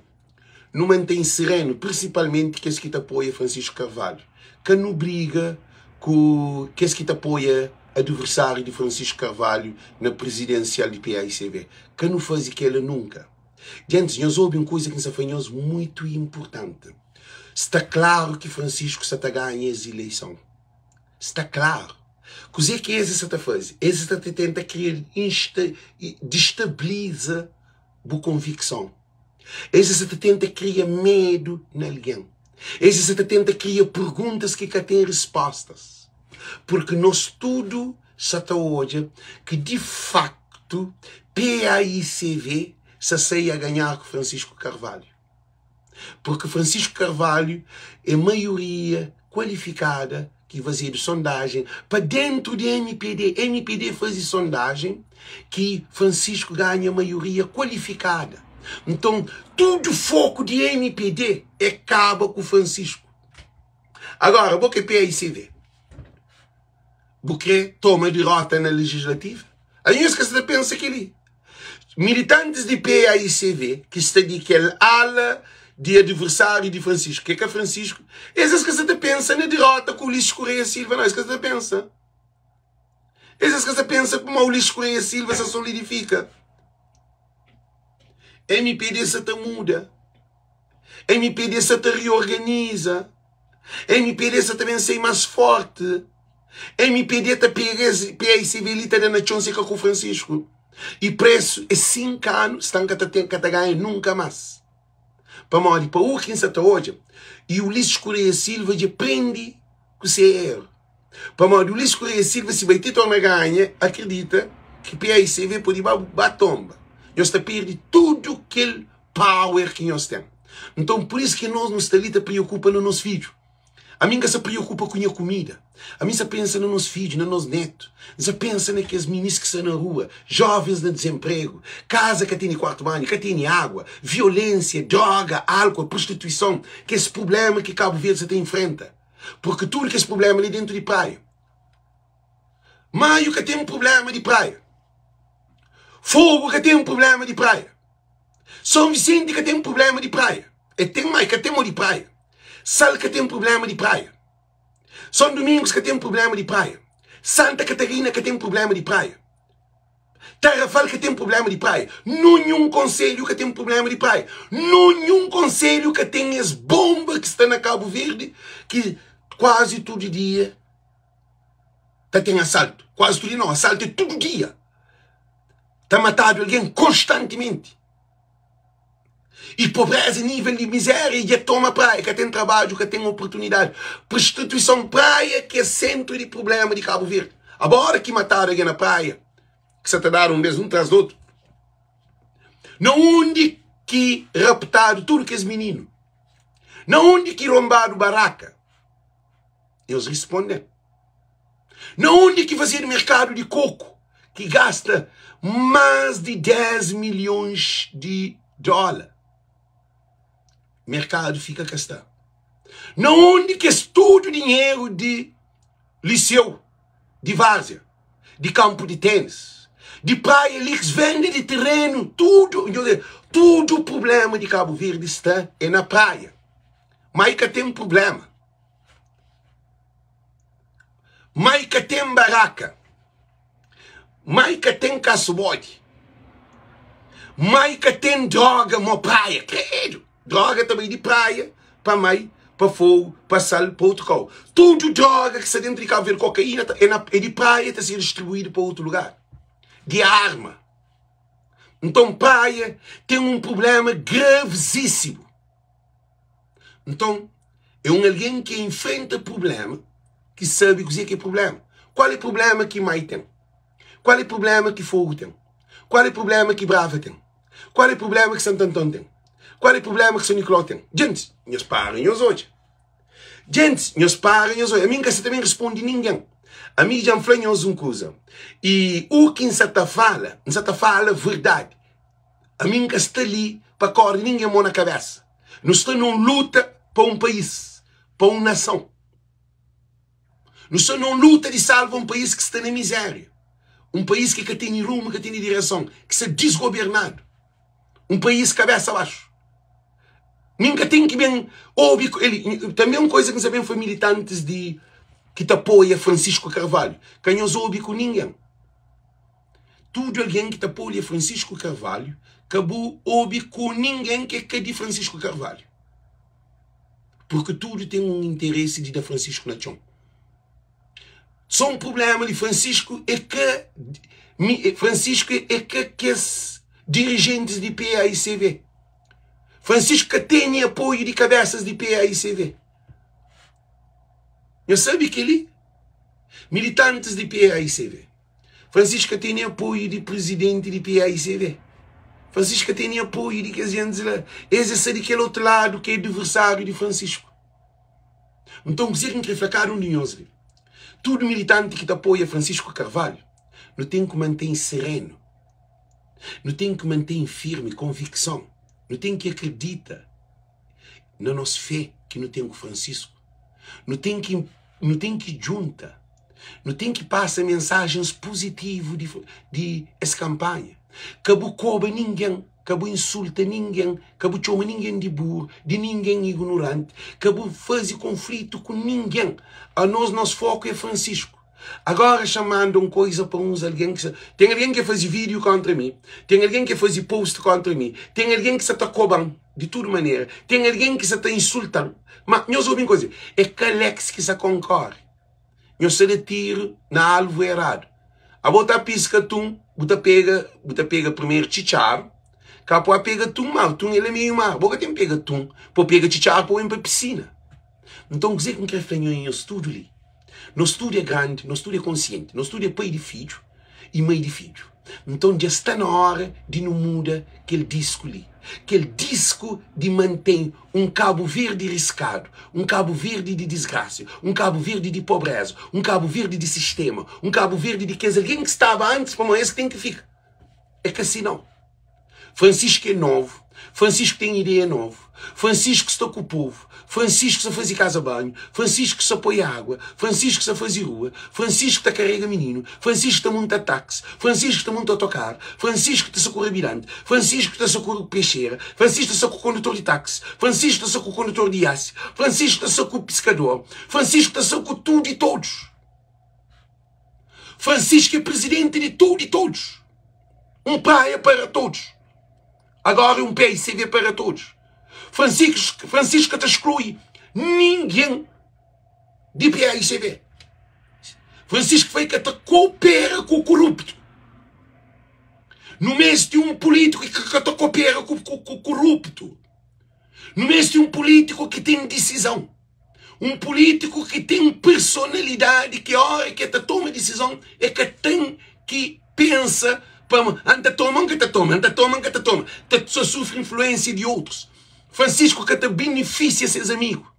[SPEAKER 1] Nu mantém serenu, prinsipalmenti kes ki ta apoia Francisco Carvalho. Ka nu briga ku kes ki ta apoia adversáriu di Francisco Carvalho na prizidensial di paicv. Ka nu faze kela nunka. Gentis, nhos obi un kuza ki N sta fla nhos muitu inpurtanti. Sta klaru ki Francisco sta ta ganha es ileison. Sta klaru. Kuzê ki es sta ta faze? Es sta ta tenta kria insta distabiliza bu konvikson. Es sta ta tenta kria medu na algen. Es sta ta tenta kria perguntas ki ka ten respóstas. Purki nos tudu sta ta odja ki di faktu PAICV sta sai a ganhar ku Francisco Carvalho. Purki Francisco Carvalho é maioria kualifikada ki fazedu sondajen pa dentu di mpd. Mpd faze sondajen ki Francisco ganha maioria kualifikada. Nton tudu foku di mpd é kaba ku Francisco. Agora bo ki é PAICV, bu kre toma dirota na legislativa? Anhos ka sa ta pensa keli. Militantis di PAICV ki sta di kel ala di adversáriu di Francisco, ki é ka Francisco, es es ka sa ta pensa na dirota ku Ulisses Correia Silva, não, es ka sa ta pensa. Es es ka sa pensa kuma Ulisses Correia Silva sa solidifika. MPD sa ta muda. MPD sa ta reorganiza. MPD sa ta ben sai más forti. MPD ta pega es PAICV li ta da na txon seka ku Francisco. E presu é 5 anu stan ka ta ten ka ta ganha nunka más. Pamodi pa u ki N sa ta odja e Ulisses Correia Silva dja prendi ku se eru. Pamodi Ulisses Correia Silva si bai ti torna ganha akredita ki PAICV podi ba ba tomba. Nhos ta perdi tudu kel power ki nhos ten. Nton pur isu ki nos nu sta li ta preokupa na nos fidju. Ami N ka sa preokupa ku nha kumida. Ami N sa pensa na nos fidju, na nos netu. N sa pensa na kes minis ki sta na rua, jovens na dizenpregu, kaza ka tene kuartu banhu, ka tene agua, violensia, droga, álkuol, prostituison, kes prubléma ki Kabu Verdi sa ta infrenta. Purki tudu kes prubléma li dentu di praia. Maiu ka ten prubléma di praia. Fogu ka ten prubléma di praia. São Vicente ka ten prubléma di praia. E ten, ma e ka ten mo di praia. Sal ka ten prubléma di praia. São Domingos ka ten prubléma di praia. Santa Catarina ka ten prubléma di praia. Tarrafal ka ten prubléma di praia. Nunhun konselhu ka ten prubléma di praia. Nunhun konselhu ka ten es bomba ki sta na Kabu Verdi ki kuazi tudu dia ta ten asaltu. Kuazi tudu dia nau, asaltu é tudu dia. Ta matadu algen konstantimenti. E pobreza, nível di miséria dja toma praia, ka ten trabadju, ka ten oportunidadi. Prostituison praia ki é sentru di problema di Kabu Verdi. Aba ora ki matadu algen na praia, ki sa ta dadu un bes un tras di otu, na undi ki raptadu tudu kes mininu? Na undi ki rombadu baraka? Nhos risponde-m. Na undi ki fazedu merkadu di koku ki gasta más di 10 milhons di dóla? Merkadu fika ka sta. Na undi kes tudu dinheru di liseu, di várzia, di kanpu di ténis, di praia li, venda di terenu, tudu, tudu prubléma di Kabu Verdi sta é na praia. Má i ka ten prubléma. Mai ka ten baraka. Mai ka ten kasubodi. Mai ka ten droga mo praia. Credo! Droga ta bai di praia pa mai, pa fogo, pa sal, pa outro kau. Tudo droga ki sta dentro di Cabo Verde, kokaína, ta, é, na, é di praia ta ser distribuído pa outro lugar. Di arma. Então praia tem um problema gravíssimo. Nton, é un algen ki infrenta prubléma ki sabe kuzê ki é prubléma. Kual é prubléma ki mai ten? Kual é prubléma ki Fogu ten? Kual é prubléma ki Brava ten? Kual é prubléma ki Santu Anton ten? Kual é prubléma ki São Nicolau ten? Djentis, nhos para nhos odja. Djentis, nhos para nhos odja. Ami N ka sa ta ben responde ningen. Ami dja N fla nhos un kuza. I u ki N sa ta fala, N sa ta fala verdadi. Ami N ka sta li pa kóre ningen mô na kabésa. Nu sta na un luta pa un país, pa un nason. Nu sta na un luta di salva un país ki sta na mizéria, un país ki ka tene rumu, ka tene direson, ki sta disgobernadu, un país kabésa baxu. Mi N ka ten ki ben obi ku el. Tanbe un koza ki N sa ben fla militantis di ki ta apoia Francisco Carvalho, ka nhos obi ku ningen. Tudu algen ki ta apoia Francisco Carvalho, ka bu obi ku ningen ki é ka di Francisco Carvalho. Purki tudu ten un interesi di da Francisco na txon. Só un prublema di Francisco é ka Francisco é ka kes dirijentis di PAICV. Francisco ka tene apoiu di kabesas di PAICV. Nhos sabe kel-li? Militantis di PAICV. Francisco ka tene apoiu di prizidenti di PAICV. Francisco ka tene apoiu di kes jentis la. Es é sta di kel otu ladu ki é adversáriu di Francisco. Nton, kuzê ki N krê fla kada un di nhos li? Tudu militanti ki ta apoia Francisco Carvalho, nu ten ki mantém serenu, nu ten ki mantém firmi konvikson, nu ten ki akredita na nos fé ki nu ten ku Francisco, nu ten ki nu ten ki djunta, nu ten ki pasa mensajens puzitivu di di es kanpanha. Ka bu koba ningen. Ka bu insulta ningen, ka bu txoma ningen di buru, di ningen ignoranti, ka bu faze konflitu ku ningen. Anos, nos foku é Francisco. Agora xa manda un koiza pa uns algen ki sa. Ten algen ki faze vídiu kontra mi, ten algen ki faze post kontra mi, ten algen ki sa ta koba-m di tudu manera, ten algen ki sa ta insulta-m. Ma nhos obi un koiza, é ka Alex ki sa konkore. Nhos sta da tiru na alvu eradu. Abo ta piska tun, bu ta pega, bu ta pega primeru txitxaru, ka po a pega tun mar, tun el é meiu mar, bo ka ten pega tun, po pega txitxaru po ben pa pisina. Nton kuzê ki N kre fla nho i nhos tudu li? Nos tudu é grandi, nos tudu é konsienti, nos tudu é pai di fidju i mai di fidju. Nton dja sta na óra di nu muda kel disku li, kel disku di mantém un Kabu Verdi riskadu, un Kabu Verdi di disgrasia, un Kabu Verdi di pobréza, un Kabu Verdi di sistéma, un Kabu Verdi di kes algen ki staba antis pamodi es ki ten ki fika. É ka si nau. Francisco é novu, Francisco ten ideia novu, Francisco sta ku povu, Francisco sta faze kaza banhu, Francisco sta poi água, Francisco sta faze rua, Francisco ta karega mininu, Francisco ta munta taxi, Francisco ta munta otokaru, Francisco ta sta ku rabidante, Francisco ta sta ku pexera, Francisco ta sta ku kondutor di taxi, Francisco ta sta ku kondutor di iasi, Francisco ta sta ku piskador, Francisco ta sta ku tudu i todos. Francisco é presidente di tudu i todos. Um praia para todos. Agora é um PICV para todos. Francisco, Francisco ta exclui ninguém di PAICV. Francisco foi que ta coopera com o corrupto. No meste um político que ta coopera com o corrupto. No meste um político que tem decisão. Um político que tem personalidade que hora que ta toma decisão é que tem que pensa pa anta toma nka ta toma anta toma nka ta toma ta só sufre influência de outros. Francisco ka ta benefícia ses amigo.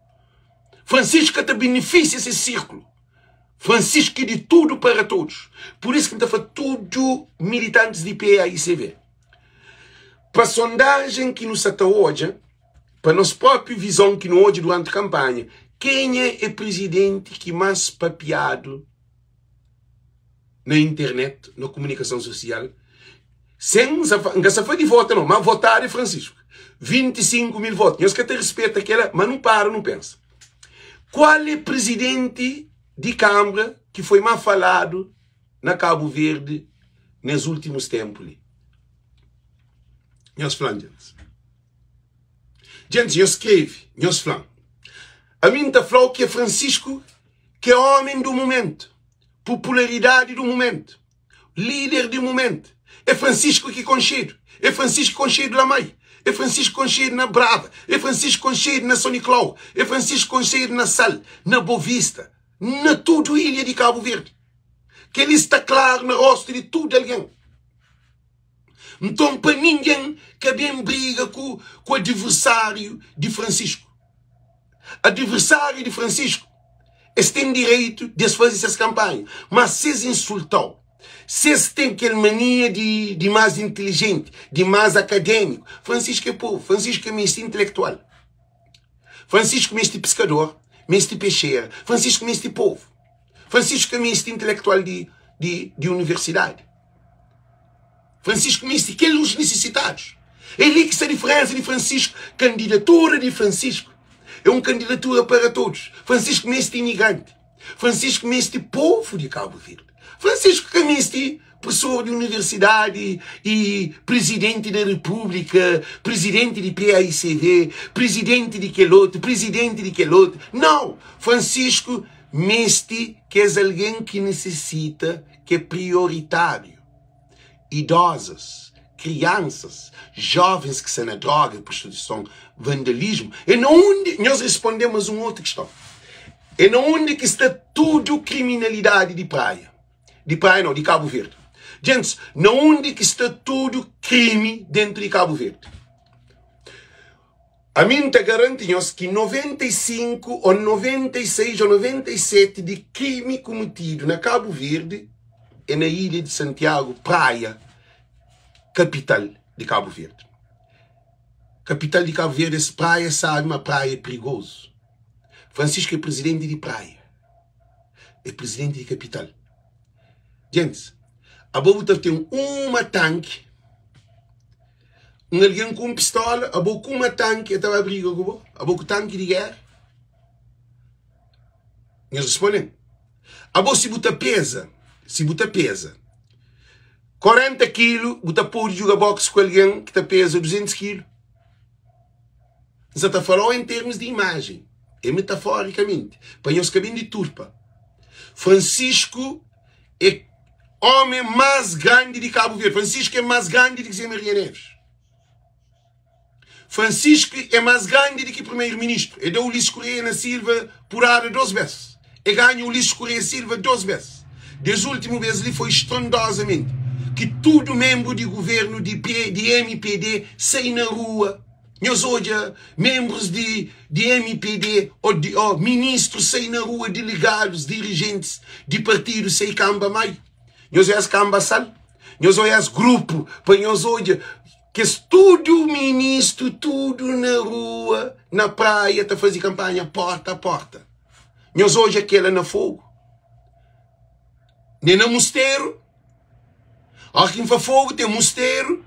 [SPEAKER 1] Francisco ka ta benefícia ses círculo. Francisco é de tudo para todos. Por isso que N ta fla tudo militantes di PAICV. Pa sondagem ki nu sa ta odja, pa nos própi vizon ki nu odja duranti kampanha, kenha é prizidenti ki más papiadu na internet, na komunikason sosial, sen, N ka sa fla di vota nau, ma votadu é Francisco. 25 mil votu. Nhos ka ta rispeta kela, ma nu para nu pensa. Kual é prizidenti di kanbra ki foi má faladu na Kabu Verdi nes últimus ténpu li? Nhos fla-m, djentis. Djentis, nhos skrebe, nhos fla-m. Ami N ta fla-u ki é Francisco ki é ómi du mumentu, popularidadi du mumentu, líder di mumentu. É Francisco ki konxedu. É Francisco ki konxedu la Mai. É Francisco ki konxedu na Brava. É Francisco ki konxedu na São Nicolau. É Francisco ki konxedu na Sal, na Bovista, na tudu ilha di Kabu Verdi. Kel-li sta klaru na rostu di tudu algen. Nton, pa ningen ka ben briga ku ku adiversáriu di Francisco. Adiversáriu di Francisco, es ten direitu di es faze ses kanpanha, má si es insulta-u, si es ten kel mania di di más intilijenti, di más akadémiku, Francisco é povu, Francisco ka meste intelektual. Francisco meste piskador, meste pexera, Francisco meste povu. Francisco ka meste intelektual di di di universidadi. Francisco meste kel os necessitados. É li ki sta diferensa di Francisco. Kandidatura di Francisco é un kandidatura para todos. Francisco meste imigranti. Francisco meste povu di Kabu Verdi. Francisco ka meste professor di universidadi i prizidenti da repúblika, prizidenti di PAICV, prizidenti di kel otu, prizidenti di kel otu. Nau! Francisco meste kes algen ki nisisita, ki é prioritáriu. Idosas, kriansas, jovens ki sta na droga, prostituison, vandalismu. É na undi, nhos responde mas un otu kiston. É na undi ki sta tudu kriminalidadi di Praia? Di Praia nau, di Kabu Verdi. Gentis, na undi ki sta tudu krimi dentu di Kabu Verdi? Ami N ta garanti nhos ki 95 ô 96 ô 97 di krimi kumetidu na Kabu Verdi é na ilha di Santiagu, Praia, kapital di Kabu Verdi. Kapital di Kabu Verdi, es praia sabi ma praia é perigozu. Francisco é prizidenti di Praia, é prizidenti di kapital. Gentis, abo bu ta ten uma tanki. Un algen ku un pistola, abo ku uma tanki, el ta ba briga ku bo? Abo ku tanki di géra? Nhos responde-m. Abo si bu ta peza, si bu ta peza 40 kilu, bu ta pode djuga boxe ku algen ki ta peza 200 kilu? N sa ta fala-u en termus di imajen, é metaforikamenti, pa nhos ka ben di turpa. Francisco é Homi más grandi di Kabu Verdi. Francisco é más grandi di ki Zé Maria Neves. Francisco é más grandi di ki primeiro ministro. É da Ulisses Correia na Silva porrada dos bes. É ganha Ulisses Correia Silva dos bes. Des último bes li foi estrondosamente ki tudo membro di governo di P, di MPD sai na rua. Nhos odja membros di di MPD o di o ministros sai na rua, delegados, dirigentes di partido sai kamba mai. Nhos oia es kamba sal, nhos oia es grupo pa nhos odja kes tudo ministro tudo na rua, na praia ta faze kampanha porta a porta. Nhos odja kela na Fogo, nem na Musteru. Óras ki N fla Fogu, ten Musteru,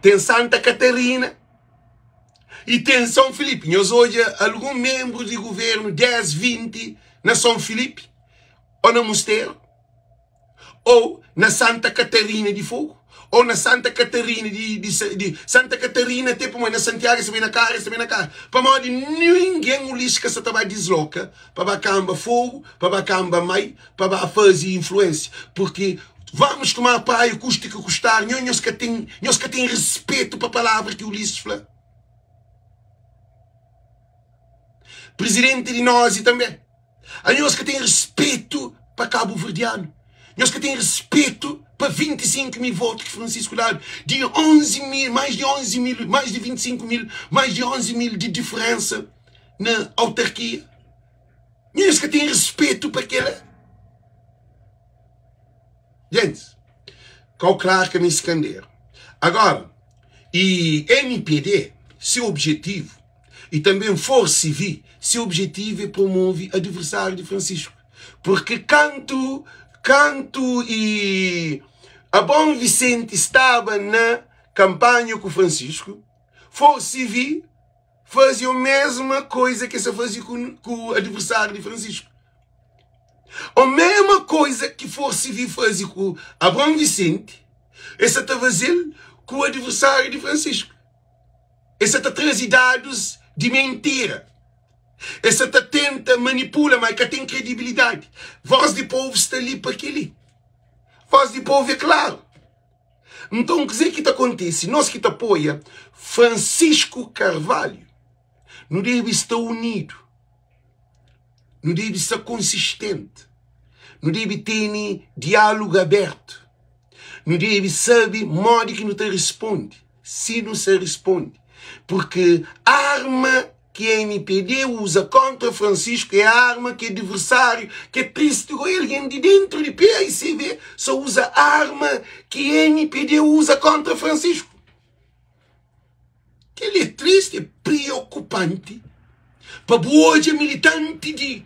[SPEAKER 1] ten Santa Katarina i ten Son Filipi. Nhos odja algun menbru di guvernu, 10, 20, na Son Filipi ô na Musteru ô na Santa Katarina di Fogu ô na Santa Katarina di, di, di Santa Katarina te pamodi na Santiagu es ta bai na karu, es ta bai na karu. Pamodi ningen Ulisses ka sa ta ba disloka pa ba kanba Fogu, pa ba kanba Mai, pa ba faze influência, porque vamos tomar praia custe que custar, nho nhos ka tem, nhos ka tem respeito pa palavra que Ulisses fla. Presidente di Nozi também. A nhos ka tem respeito pa Cabo Verdeano. Nhos ka tem respeito pa 25 mil votos que Francisco dado, de 11 mil, mais de 11 mil, mais de 25 mil, mais de 11 mil de diferença na autarquia. Nhos ka ten respetu pa kela. Gentis, kau klar ka meste kanderu. Agora, e mpd, se objetivu, e tanben Force Vi, se objetivu é promove adversáriu di Francisco. Porque kantu, kantu e Abraão Vicente staba na kampanha ku Francisco, Force Vi faze o mesma coisa que sa faze ku, ku adversário de Francisco. A mesma coisa que for se faze com Abraão Vicente, essa está fazendo com o adversário de Francisco. Essa está trazer dados de mentira. Essa está tenta manipula, mas que tem credibilidade. Voz de povo está ali para aquele. Voz de povo é claro. Nton, kuzê ki ta kontise? Nos ki ta apoia Francisco Carvalho, nu debe sta unidu, nu debe sta konsistenti, nu debe tene diálugu abertu, nu debe sabe modi ki nu ta responde, si nu sa responde, purki arma ki mpd uza kontra Francisco é arma ki adversário ki é triste go alguém di dentro di PAICV sa uza arma ki mpd uza kontra Francisco. Kel é triste, é preocupanti pa bu odja militante di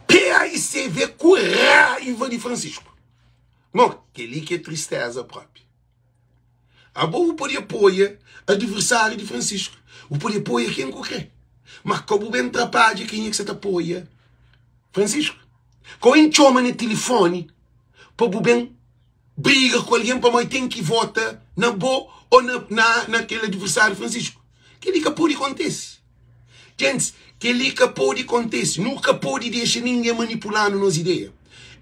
[SPEAKER 1] PAICV ku raiva di Francisco. Mo, kel li ki é tristeza propi. Abo bu pode apoia adiversáriu di Francisco, bu pode apoia ken ku kre, ma ka bu ben trapadja kenha ki sa ta apoia Francisco. Ka bu txoma na tilifoni pa bu ben briga ku algen pamodi ten ki vota na bo ô na, na, na kel adiversáriu Francisco. Kel-li ka pode kontise. Gentis, kel-li ka pode kontise. Nu ka pode dexa ningen manipula-nu nos ideia.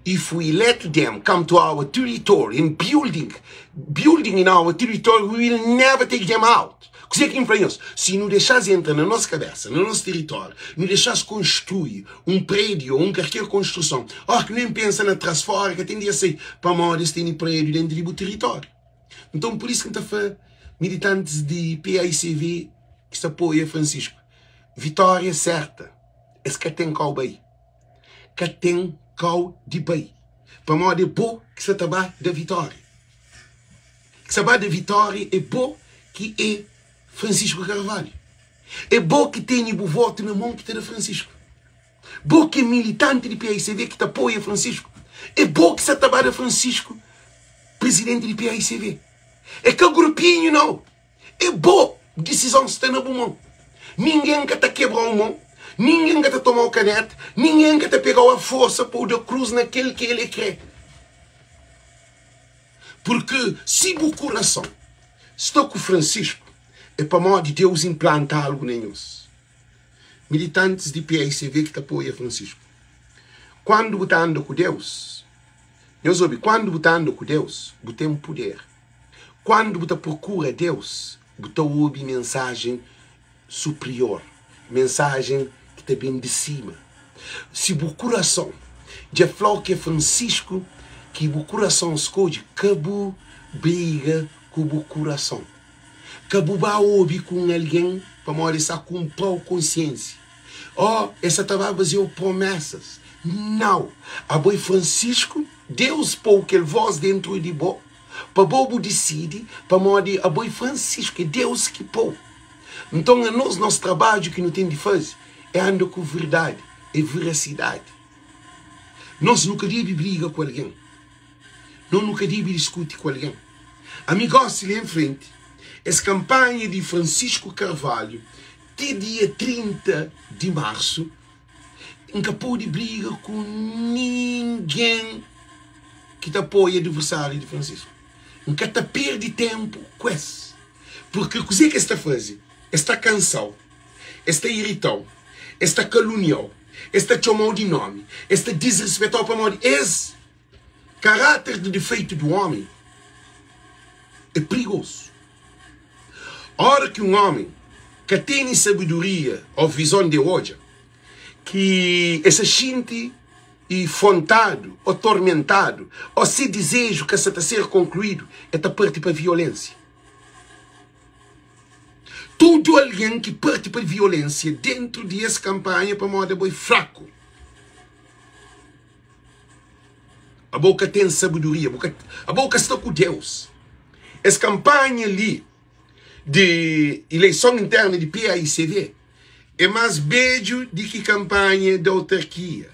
[SPEAKER 1] If we let them come to our territory and building, building in our territory, we will never take them out. Kuzê ki N fla nhos? Si nu dexa-s entra na nos kabésa, na nos tiritóriu, nu dexa-s konstrui un prédiu ô un kalker konstruson, óras ki nu ben pensa na tra-s fóra, ka ten di es sai, pamodi es tene prédiu déntu di bu tiritóriu. Nton, pur isu ki N ta fla militantis di PAICV ki sta apoia Francisco, vitória é sérta, es ka ten kau bai. Ka ten kau di bai, pamodi é bo ki sta ta ba da vitória. Ki sta ba da vitória é bo ki é Francisco Carvalho. É bo ki tene bu votu na mon ki ta da Francisco. Bo ki é militanti di PAICV ki ta apoia Francisco. É bo ki sta ta ba da Francisco presidenti di PAICV. É ka grupinhu nau. É bo, disizon sta na bu mon. Ningen ka ta kebra-u mon, ningen ka ta toma-u kaneta, ningen ka ta pega-u a forsa pa-u da krus na kel ki el é kre. Purki si bu kurason sta ku Francisco, é pamodi Deus inplanta algu na nhos. Militantis di PAICV ki ta apoia Francisco, kuandu bu ta anda ku Deus, nhos obi, kuandu bu ta anda ku Deus, bu ten puder. Kuandu bu ta prokura Deus, bu ta obi mensajen suprior, mensajen ki ta ben di sima. Si bu kurason dja fla-u ki é Francisco ki bu kurason skodje, ka bu briga ku bu kurason. Ka bu ba obi ku un algen pamodi el sta kunpra-u konsiénsia ô el sta ta ba faze-u promésas. Nau! Abo é Francisco, Deus pô-u kel vós déntu di bo Pa bo bu disidi, pamodi abo é Francisco, é Deus ki pô-u. Nton anos, nos trabadju ki nu ten di faze é anda ku verdadi, é verasidadi. Nos nu ka debe briga ku algen, no nu ka debe diskuti ku algen. Ami gosi li en frenti, es kanpanha di Francisco Carvalho ti dia 30 di marsu, N ka pode briga ku ningen ki ta apoia adversáriu di Francisco. N ka ta perde ténpu ku es. Purki kuzê ki es ta faze? Es ta kansa-u, es ta irita-u, es ta kalunia-u, es ta txoma-u di nómi, es ta disrispeta-u pamodi es karáter di difeitu di ómi é prigozu. Ora ki un ómi ka tene sabedoria ô vizon di odja, ki el sta xinti i frontadu ô tormentadu, ô se dizeju ka sta ta ser konkluídu, el ta parti pa violénsia. Tudu algen ki parti pa violénsia déntu di es kanpanha pamodi abo é fraku. Abo ka ten sabedoria, bu ka, abo ka sta ku Deus. Es kanpanha li di ileison interna di PAICV é más bedju di ki kanpanha di autarkia.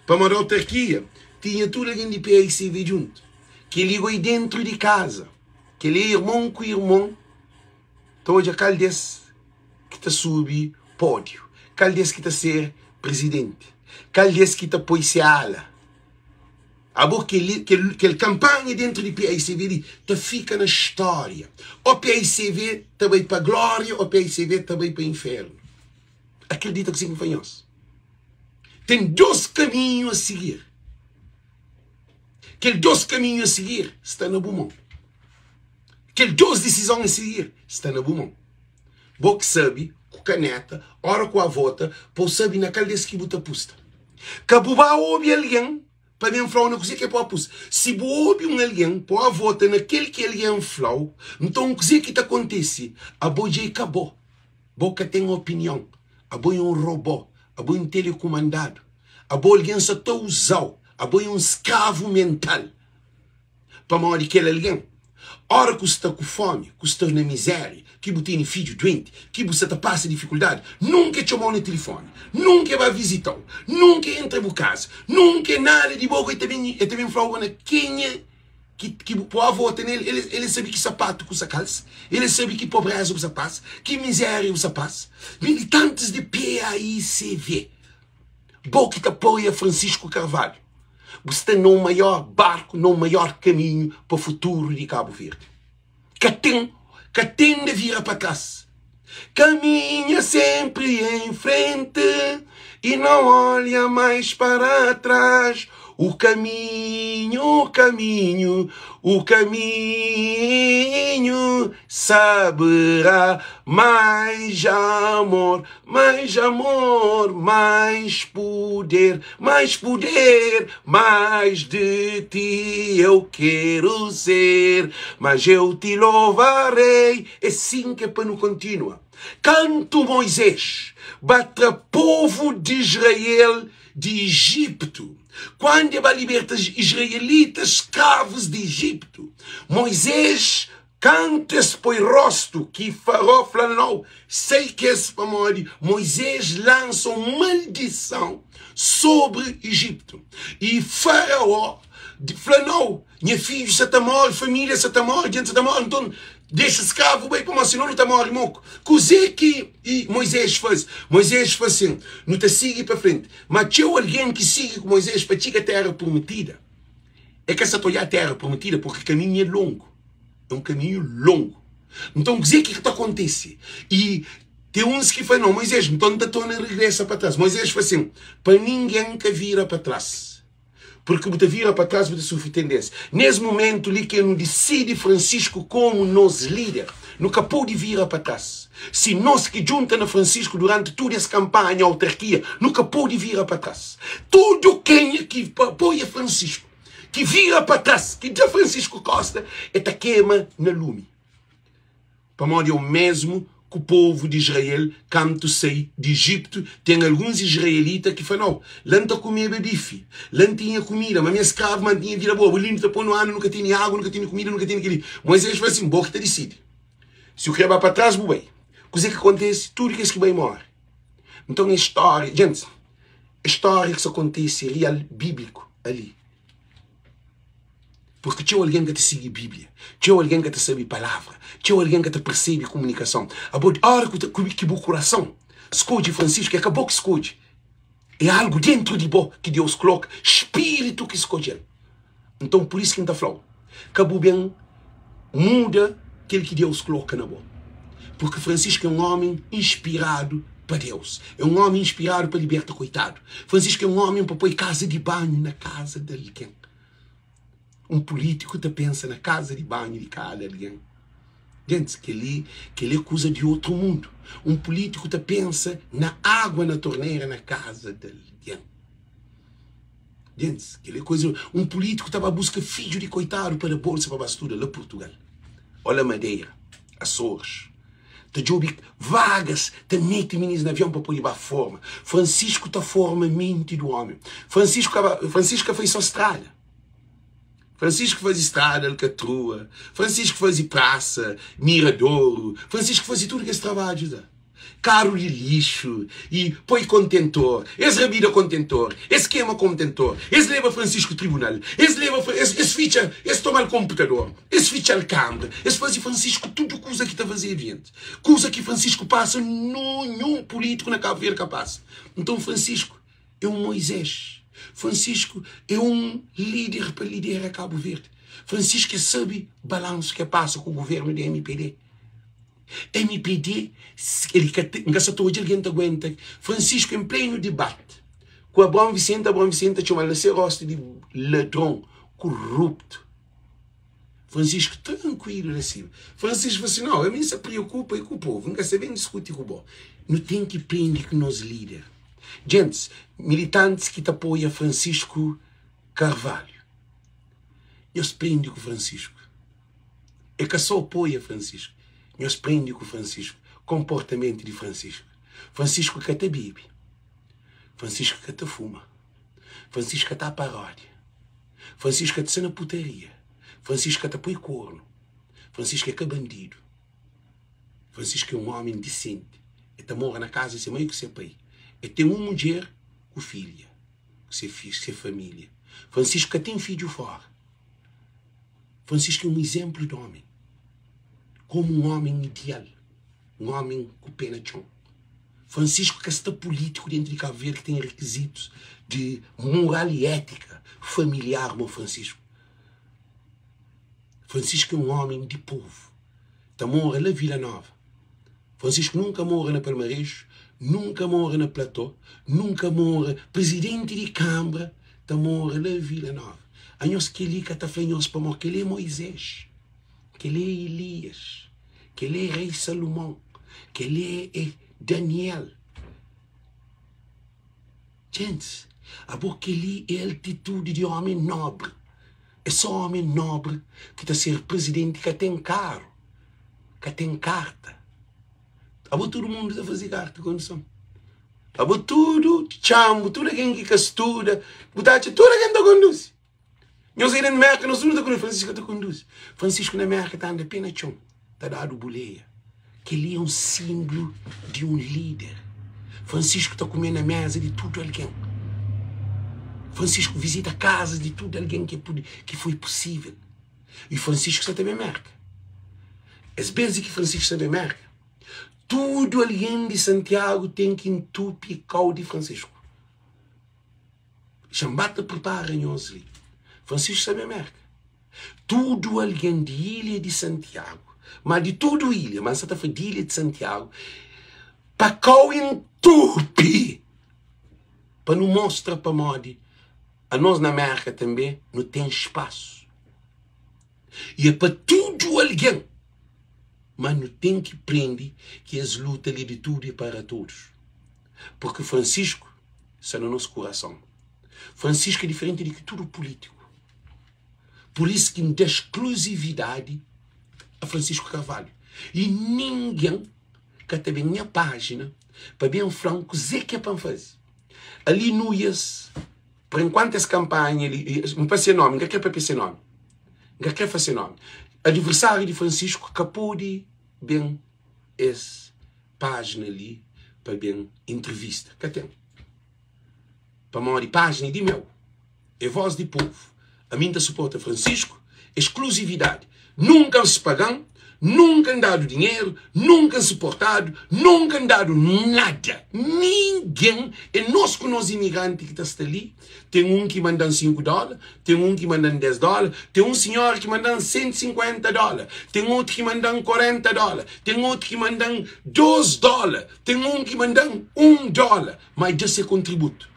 [SPEAKER 1] Pamodi autarkia tinha tudu algen di PAICV djuntu. Kel-li goi dentru di kaza. Kel-li é irmon ku irmon ta odja kal des ki ta subi pódiu, kal des ki ta ser prizidenti, kal des ki ta poi se ala. Abo kel, kel, kel kanpanha dentru di PAICV li ta fika na stória. Ô PAICV ta bai pa glória ô PAICV ta bai pa infernu. Akredita kuzê ki N fla nhos. Ten dôs kaminhu a sigir. Kel dôs kaminhu a sigir sta na bu mon. Kel dôs disizon a sigir sta na bu mon. Bo ki sabe, ku kaneta, ora ku a vota, pa bu sabe na kal des ki bu ta pusta. Ka bu ba obi algen pa ben fla-u na kuzê ki é pa bu apusta. Si bu obi un algen pa bu avota na kel ki algen fla-u, nton kuzê ki ta kontise? Abo dja é ka bo. Bo ka ten opinion. Abo é un robô. Abo é un telekumandadu. Abo algen sa ta uza-u. Abo é un skravu mental. Pamodi kel algen, ora ku sta ku fomi, ku sta na mizeria, ki bu tene fidju duenti, ki bu sa ta pasa difikuldadi, nunka e txomau na tilifoni, nunka e ba vizitau, nunka e entra bu kaza, nunka e nada di bo, e ta ben, e ta ben flau na kenha. ki ki bu pô vota nel, el el sabe ki sapatu ku sa kalsa, el sabe ki pobreza bu sa pasa, ki mizeria bu sa pasa. Militantis di PAICV, bo ki ta apoia Francisco Carvalho, bu sta na un maior barku, na un maior kaminhu pa futuru di Kabu Verdi. Ka ten, ka ten de vira pa tras. Caminha sempre em frente e não olha mais para trás. O caminho, o caminho, o caminho saberá mais amor, mais amor, mais poder, mais poder, mais de ti eu quero ser, mas eu te louvarei. É sin ki é pa nu kontinua. Kantu Moizés ba tra povu di Israel di Ijiptu, kandu el ba liberta israelitas skravus di Ijiptu, Moizés Kantu es poi rostu ki Faraó fla-l, Nau, sai kes, pamodi Moizés lansa un maldison sobri Ijiptu. I Faraó fla, Nau, nha fidju sa ta móre, família sa ta móre, djenti sa ta móre, nton dexa skravu bai, pamodi sinon nu ta móre moku. Kuzê ki Moizés faze? Moizés fla sin, Nu ta sigi pa frenti. Má txeu algen ki sigi ku Moizés pa txiga Téra Prometida, É ka sa ta odja Téra Prometida purki kaminhu é longu. É un kaminhu longu. Nton, kuzê ki ta kontise? I ten uns ki fla, Nau, Muizés, nton N ta torna regresa pa tras. Muizés fla sin, Pa ningen ka vira pa tras, purki bu ta vira pa tras bu ta sufri tendénsia. Nes mumentu li ke nu disidi Francisco komu nos líder, nu ka pode vira pa tras. Si nos ki djunta na Francisco duranti tudu es kanpanha autarkia, nu ka pode vira pa tras. Tudu kenha ki apoia Francisco, ki vira pa tras, ki da Francisco kosta, e ta kema na lumi. Pamodi é o mesmu ku povu di Israel kantu sai di Ijiptu, ten alguns israelita ki fla, Nau, la N ta kumeba bifi, la N tinha kumida, ma mi é skravu, ma N tinha vida boa, li nu ta pô-nu anda, nu ka tene agu, nu ka tene kumida, nu ka tene kel-li. Moisés fla sin, Bo ki ta disidi. Si bu kre ba pa tras, bu bai. Kuzê ki kontise? Tudu kes ki bai móre. Nton, es stória, gentis, es stória ki sta kontise real, bíbliku, ali. Purki txeu algen ka ta sigi Bíblia, txeu algen ka ta sabe palavra, txeu algen ka ta persebe komunikason. Abo, óra ku ta, ki bu kurason skodje Francisco, é ka bo ki skodje, é algu dentru di bo ki Deus koloka, spiritu ki skodje-l. Nton, pur isu ki N ta fla-u, ka bu ben muda kel ki Deus koloka na bo. Purki Francisco é un ómi inspiradu pa Deus, é un ómi inspiradu pa liberta koitadu. Francisco é un ómi pa poi kaza di banhu na kaza di algen. Un pulítiku ta pensa na kaza di banhu di kada algen. Gentis, kel-li kel-li é kuza di otru mundu. Un pulítiku ta pensa na agua na tornera na kaza di algen. Gentis, kel-li é kuza. Un pulítiku ta ba buska fidju di koitadu pa da bolsa pa ba studa la Purtugal, ô la Madeira, Açores. Ta djobe vagas, ta mete minis na avion pa pode ba forma. Francisco ta forma menti di ómi. Francisco ka ba, Francisco ka faze só strada. Francisco faze strada Alcatrua, Francisco faze prasa Miradouro, Francisco faze tudu kes trabadju la. Karu di lixu i poi kontentor, es rabida kontentor, es kema kontentor, es leba Francisco tribunal, es leba, es, es fitxa, es toma-l konputador, es fitxa-l kanbra, es faze Francisco tudu kuza ki ta fazedu jenti. Kuza ki Francisco pasa, ninhun pulítiku na Kabu Verdi ka pasa. Nton Francisco é un Moisés, Francisco é un líder pa lidera Kabu Verdi. Francisco é sabe balansu ki é pasa ku guvernu di mpd. Mpd, el ka ten, N ka sa ta odja algen ta aguenta Francisco en plenu dibati ku Abraão Vicente, Abraão Vicente ta txoma-l na se rostu di ladron, kuruptu. Francisco trankuilu la sima. Francisco fla si, Nau, ami N sa priokupa é ku povu, N ka sa ben diskuti ku bo. Nu ten ki prende ku nos lider. Gentis, militantis ki ta apoia Francisco Carvalho, nhos prende ku Francisco. É ka só apoia Francisco, nhos prende ku Francisco, konportamentu di Francisco. Francisco ka ta bebe, Francisco ka ta fuma, Francisco ka ta paródia, Francisco ka ta sta na putaria, Francisco ka ta poi kornu, Francisco é ka bandidu, Francisco é un ómi disenti, el ta mora na kaza di se mai ku se pai, el ten un mudjer ku filha, ku se família. Francisco ka ten fidju fóra. Francisco é un izénplu di ómi, komu un ómi ideal, un ómi ku pé na txon. Francisco ka sta pulítiku déntu di Kabu Verdi ki ten rikizitus di moral i étika familiar mo Francisco. Francisco é un ómi di povu, ta mora la Vila Nova. Francisco nunka mora na Palmareju, nunka mora na Platô, nunka mora Prizidenti di Kanbra ta mora la Vila Nova. Anhos kel-li ka ta fla nhos pamodi kel-li é Moizés, kel-li é Elias, kel-li é rei Salumon, kel-li é Daniel. Gentis, abo kel-li é altitudi di ómi nóbri. É só ómi nóbri ki ta ser prizidenti ka ten karu, ka ten karta. Abo tudu mundu ta faze karta di konduson. Abo tudu txanbu, tudu algen ki ka studa, bu ta atxa tudu algen ta konduzi. Nhos aí na Merka, nos tudu ta konduzi. Francisco ka ta konduzi. Francisco na Merka ta anda pé na txon, ta dadu buleia. Kel-li é un sinblu di un líder. Francisco ta kume na méza di tudu algen. Francisco vizita kazas di tudu algen ki pudi, ki foi pusível. I Francisco sta ta ben Merka. Es bes di ki Francisco sta ben Merka, tudu algen di Santiagu ten ki ntupi kau di Francisco. Xa-m ba ta pripara nhos li. Francisco sta ben Merka. Tudu algen di ilha di Santiagu, ma di tudu ilha, ma N sa ta fla di ilha di Santiagu, pa kau intupi pa nu mostra pamodi anos na Merka tanbe nu ten spasu. I é pa tudu algen, ma nu ten ki prende ki es luta li di tudu e para todos. Purki Francisco sta na nos kurason. Francisco é diferenti di ki tudu pulítiku. Pur isu ki N da skluzividadi a Francisco Carvalho. I ningen ka ta ben nha pájina pa ben fla-m kuzê ki é pa N faze. Ali Nuias, por enkuantu es kanpanha li, N pa se nómi, N ka krê papia se nómi, N ka krê fla se nómi. Adiversáriu di Francisco ka pode ben es pájina li pa ben intrivista. Ka ten. Pamodi pájina é di meu. É voz di povu. Ami N ta suporta Francisco, exclusividade. Nunka N spagan, nunka N dadu dinheru, nunka N suportadu, nunka N dadu nada. Ningen. É nos ku nos imigranti ki ta sta li. Ten un ki manda-m 5 dóla, ten un ki manda-m 10 dóla, ten un sinhora ki manda-m 150 dóla, ten otu ki manda-m 40 dóla, ten otu ki manda-m 2 dóla, ten un ki manda-m 1 dóla. Ma dja se kontributu.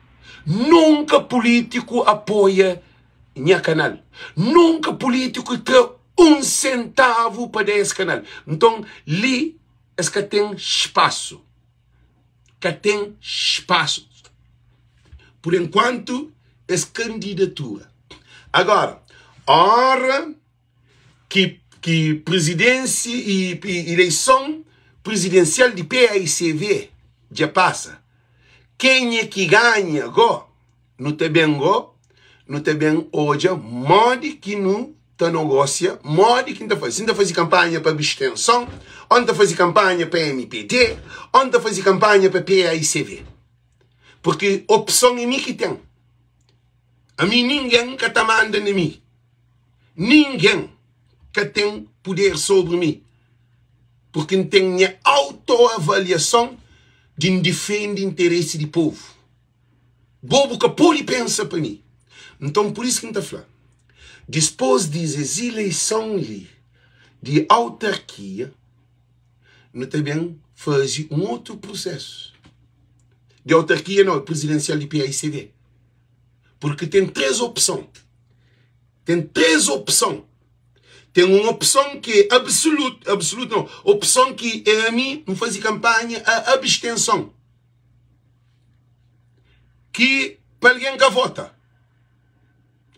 [SPEAKER 1] Nunka pulítiku apoia nha kanal. Nunka pulítiku tra un sentavu pa da es kanal. Nton, li es ka ten spasu. Ka ten spasu. Pur enkuantu, es kandidatura. Agora, óra ki ki prizidensi i ileison prizidensial di paicv dja pasa, kenha ki ganha go, nu ta ben go, nu ta ben odja modi ki nu ta nogosia, modi ki N ta faze, si N ta faze kanpanha pa abstenson, o N ta faze kanpanha pa mpd, o N ta faze kanpanha pa paicv. Purki opson é mi ki ten. Ami ningen ka ta manda na mi. Ningen ka ten puder sobri mi, purki N ten nha autoavaliason di N difende interesi di povu. Bo bu ka pode pensa pa mi. Nton, pur isu ki N ta fla, dispôs di es ileison li di autarkia, nu ta ben faze un otu prusésu di autarkia, nau, prizidensial di paicv. Purki ten 3 opson. Ten 3 opson. Ten un opson ki é absoluto, absoluto não, opson ki é ami N faze kanpanha a abstenson. Ki pa algen ka vota.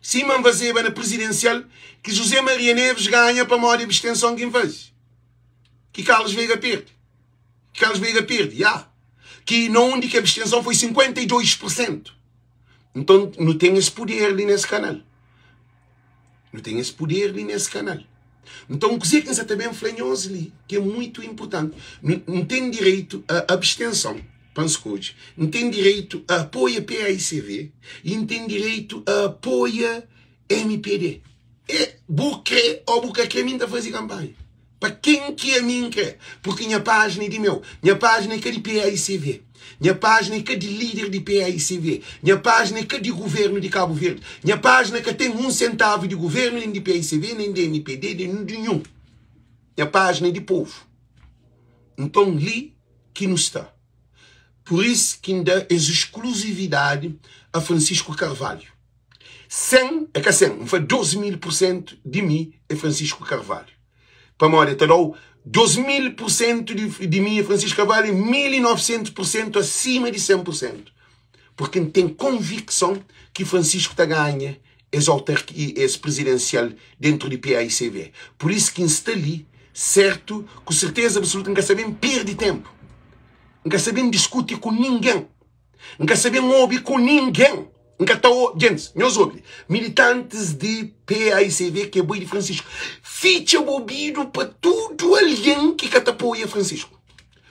[SPEAKER 1] Sima N fazeba na prizidensial ki José Maria Neves ganha pamodi abstenson ki N faze. Ki Carlos Veiga perde. Ki Carlos Veiga perde, ya. Ki na undi ki abstenson foi 52 por sentu. Nton, nu ten es puder li nes kanal. Nu ten es puder li nes kanal. Nton, kuzê ki N sa ta ben fla nhos li, ki é muitu inpurtanti, N ten direitu a abstenson pa N skodje, N ten direitu a apoia paicv i N ten direitu a apoia mpd. E bu kre o bu ka kre mi N ta faze kanpanha pa ken ki ami N kre purki nha pájina é di meu. Nha pájina é ka di paicv. Nha pájina é ka di líder di paicv. Nha pájina é ka di guvernu di Kabu Verdi. Nha pájina ka ten un sentavu di guvernu nen di paicv nen di mpd nen di ninhun. Nha pájina é di povu. Nton li ki nu sta. Pur is ki N da es iskluzividadi a Francisco Carvalho. 100, é ka 100, N fla 2000 pur sentu di mi é Francisco Carvalho. Pamodi el ta da-u 2000 pur sentu di mi é Francisco Carvalho é 1900 pur sentu asima di 100 pur sentu. Purki N ten konvikson ki Francisco ta ganha es autarki, es prizidensial dentru di paicv. Pur isu ki N sta li sertu, ku serteza absoluta, N ka sta ben perde tenpu, N ka sta ben diskuti ku ningen. N ka sa ben obi ku ningen. N ka ta obi. Gentis, nhos obi. Militantis di paicv ki é boi di Francisco, fitxa bu obidu pa tudu algen ki ka ta apoia Francisco.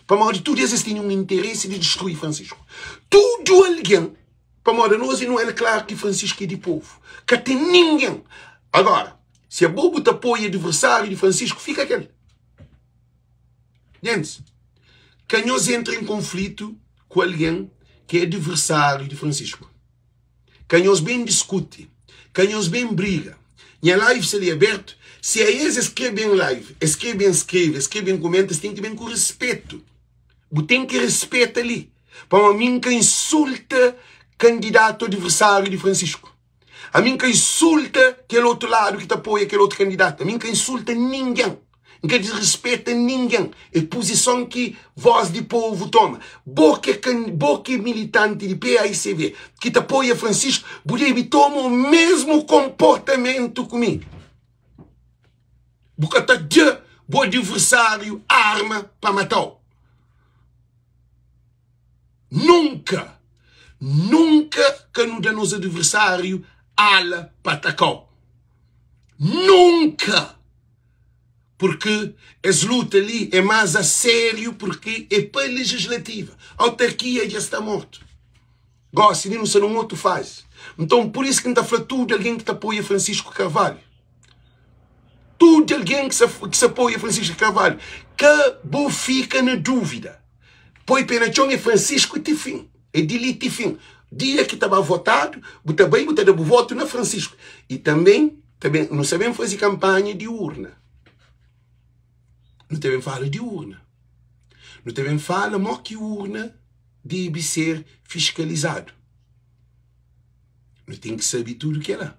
[SPEAKER 1] Pamodi tudu es, es tene un interesi di distrui Francisco. Tudu algen, pamodi anos e nu el klaru ki Francisco é di povu. Ka ten ningen. Agora, si abo bu ta apoia adversáriu di Francisco, fika kel. Gentis, ka nhos entra en konflitu ku algen ki é adversáriu di Francisco. Ka nhos ben diskuti, ka nhos ben briga. Nha live sta li abertu, si a es es kre ben live, es kre ben skrebe, es kre ben kumenta, es ten ki ben ku respetu. Bu ten ki respeta li, pamodi mi N ka insulta kandidatu adversáriu di Francisco. Ami N ka insulta kel otu ladu ki ta apoia kel otu kandidatu. Ami N ka insulta ningen. N ka disrispeta ningen. É puzison ki Voz di Povu toma. Bo ki é bo ki é militanti di paicv ki ta apoia Francisco, bu debe toma o mesmu konportamentu ku mi. Bu ka ta da bu adiversáriu arma pa mata-u. Nunka, nunka ka nu da nos adversáriu ala pa ataka-u. Nunka! Purki es luta li é más a sériu purki é pa legislativa. Autarkia dja sta mortu. Gósi li nu sta nun otu fazi. Nton, pur isu ki N ta fla tudu algen ki ta apoia Francisco Carvalho, tudu algen ki sa apoia Francisco Carvalho, ka bu fika na dúvida. Poi pe na txon é Francisco ti fin, é di li ti fin. Dia ki ta ba votadu, bu ta bai bu ta da bu votu na Francisco. I tanben, ta ben, nu sa ben faze kanpanha di urna. Nu ta ben fala di urna. Nu ta ben fala mo ki urna debe ser fiskalizadu. Nu ten ki sabe tudu kela.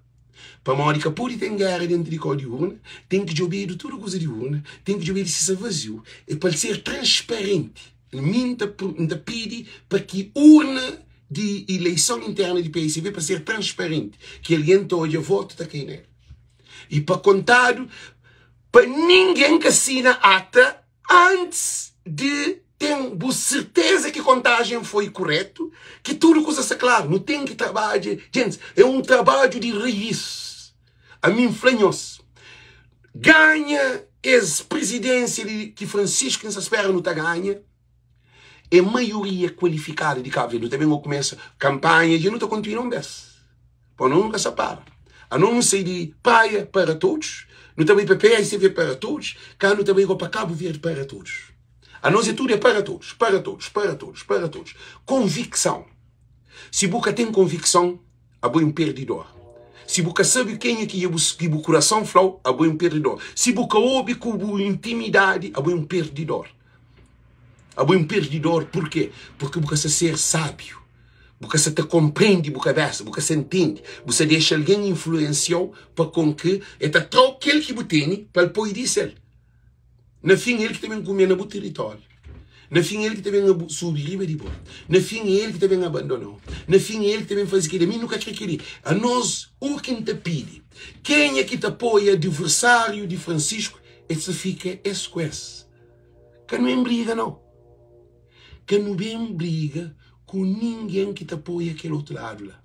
[SPEAKER 1] Pamodi ka pode ten géra dentu di kau di urna, ten ki djobedu tudu kuza di urna, ten ki djobedu si sta vaziu, e pa el ser transparenti. Mi N ta N ta pidi pa ki urna di ileison interna di paicv pa ser transparenti, ki algen ta odja votu ta kai nel. I pa kontadu pa ningen ka sina ata Antis di ten bu serteza ki kontajen foi kuretu, ki tudu kuza sta klaru, nu ten ki trabadja, djentis, é un trabadju di rais. Ami N fla nhos, ganha es prizidensia li ki Francisco N sta spera nu ta ganha, é maioria kualifikadu di Kabu Verdi. Nu ta ben kumesa kanpanha dja nu ta kontinua un bes. Pa nu nunka sa para. Ano nu sai di Praia para todos, nu ta bai pa PSV para todos, ka nu ta bai go pa Cabo Verde para todos. Anos é tudo é para todos, para todos, para todos, para todos. Convicção. Si bu ka ten convicção, abo é um perdidor. Si bu ka sabe kenha ki bu, ki bu coração flau, abo é um perdidor. Si bu ka obi ku bu intimidade, abo é um perdidor. Abo é um perdidor, porquê? Porque bu ka sa ser sábio. Bu ka sa ta konprende bu kabésa, bu ka sa ntende. Bu sa dexa algen influensia-u pa kon ki el ta tra-u kel ki bu tene pa el poi di sel. Na fin, el ki ta ben kume na bu tiritóriu. Na fin, el ki ta ben subi riba di bo. Na fin, el ki ta ben abandona-u. Na fin, el ki ta ben faze kel-li. Mi nu ka kre kel-li. Anos, u ki N ta pidi, kenha ki ta apoia adiversáriu di Francisco, el sa fika es ku es. Ka nu enbriga, nau. Ka nu ben briga ku ningen ki ta apoia kel otu ladu la.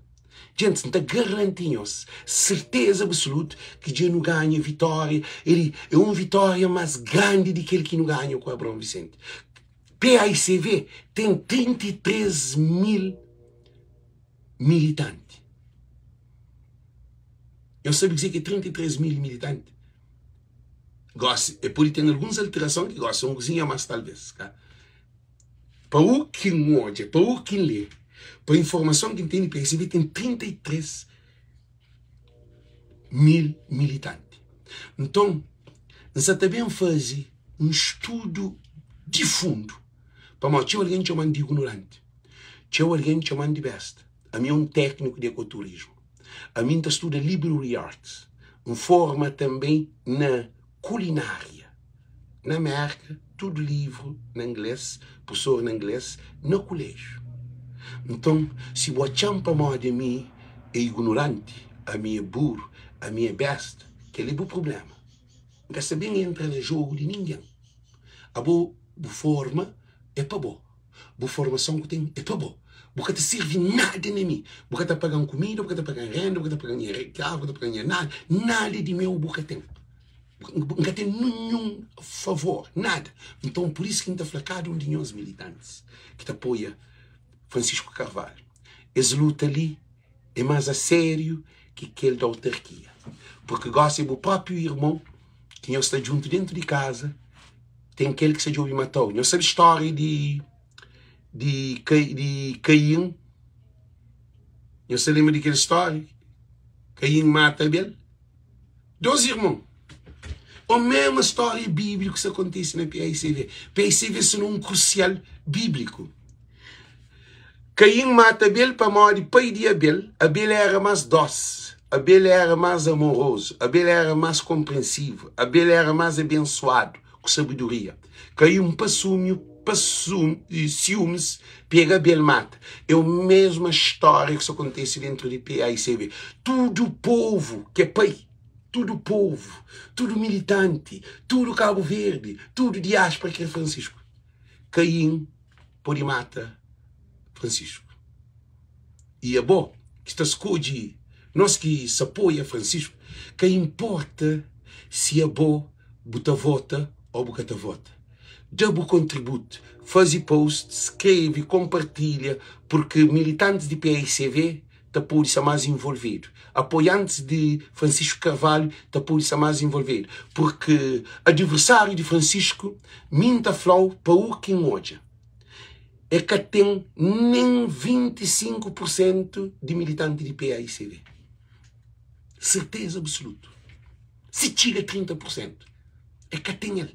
[SPEAKER 1] Gentis, N ta garanti nhos, serteza absolutu, ki dja nu ganha vitória. El é un vitória más grandi di kel ki nu ganha ku Abraão Vicente. PAICV ten 33 mil militanti. Nhos sabe kuzê ki é 33 mil militanti? Gósi, e pode ten alguns alterason ki gósi un kuzinha más talvês ka. Pa u ki N odja, pa u ki N lê, pa informason ki N tene, PSB ten 33 mil militanti. Nton, N sa ta ben faze un studu di fundu, pamodi txeu algen txoma-m di ignoranti, txeu algen txoma-m di besta. Ami é un tékniku di ekoturismu. Ami N ta studa Library Arts. N forma tanbe na kulinária. Na Mérka, tudu livru na inglês, pursor na inglês, na kuléjiu. Nton, si bu atxa-m pamodi ami é ignoranti, ami é buru, ami é besta, kel-li é bu prubléma. N ka sta ben entra na jogu di ningen. Abo, bu forma é pa bo. Bu formason ku ten é pa bo. Bu ka ta sirvi nada na mi. Bu ka ta paga-m kumida, bu ka ta paga-m renda, bu ka ta paga-m nha karu, bu ka ta paga-m nha nada. Nada di meu bu ka ten. N ka ten ninhun favor, nada. Nton, pur isu ki N ta fla kada un di nhos militantis ki ta apoia Francisco Carvalho, es luta li é más a sériu ki kel di autarkia. Purki gósi é bu própi irmon ki nhos sta djuntu déntu di kaza, ten kel ki sta djobe matau. Nhos sabe stória di di di Kain? Nhos ta lenbra di kel stória? Kain mata Abel. Dos irmon. O mesma stória bíbliku sta kontise na PICV. PICV sina un krusial bíbliku. Kain mata Abel pamodi pai di Abel, Abel éra más dósi, Abel éra más amorozu, Abel éra más konprensivu, Abel éra más abensuadu ku sabedoria. Kain pa sumiu, pa siumis, pega Abel mata. É o mesma stória ki sta kontise dentru di PAICV. Tudu povu ki é pai, tudu povu, tudu militanti, tudu Kabu Verdi, tudu diáspora kre Francisco. Kain pode mata Francisco. I abo ki ta skodje nos ki sa apoia Francisco, ka inporta si abo bu ta vota o bu ka ta vota, da bu kontributu, faze post, skreve, konpartilha, purki militantis di paicv ta pode sta más involvedu, apoiantis di Francisco Carvalho ta pode sta más involvedu, purki adiversáriu di Francisco, mi N ta fla-u pa u ki N odja, e ka ten nen 25 pur sentu di militanti di paicv. Serteza absolutu. Si txiga 30 pur sentu, e ka ten el.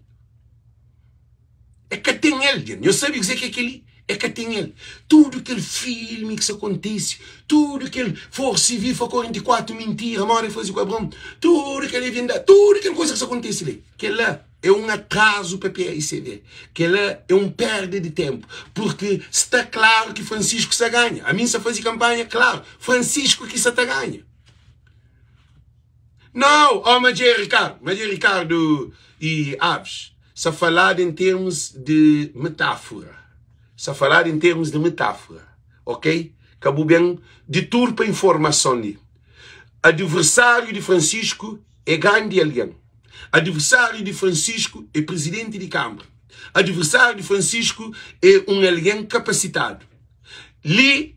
[SPEAKER 1] E ka ten el, dja. Nhos sabe kuzê ki é kel-li? E ka ten el. Tudu kel filmi ki sta kontise, tudu kel forsi viva 44 mintira, móda e faze ku Abraon, tudu kel evenda, tudu kel kuza ki sta kontise li, kel-la é un atrazu pa PAICV, kel-la é un perda di ténpu, purki sta klaru ki Francisco sta ganha. Ami N sta faze kanpanha, klaru, Francisco ki sta ta ganha. Nau! Oh, ma dje Ricardo, ma dje Ricardo e Aves, sa falado em termos de metáfora, sa falado em termos de metáfora, ok? Ka bu ben deturpa informason li. Adversário di Francisco é grandi algen. Adversário di Francisco é presidente di Câmara. Adversário di Francisco é um algen capacitado. Li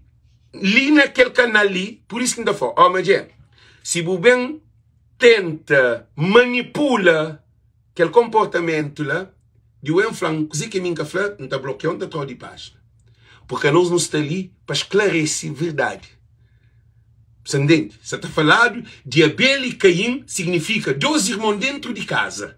[SPEAKER 1] Li na kel kanal li, pur isu ki N ta fla, ó madjer, si bu ben tenta manipula kel konportamentu la di bu ben fla-m kuzê ki mi N ka fla, N ta blokia-u, N ta tra-u di pájina. Purki anos nu sta li pa sklarese verdadi. Bu sta ntende? Sa ta faladu di Abel i Kain, signifika dos irmon déntu di kaza.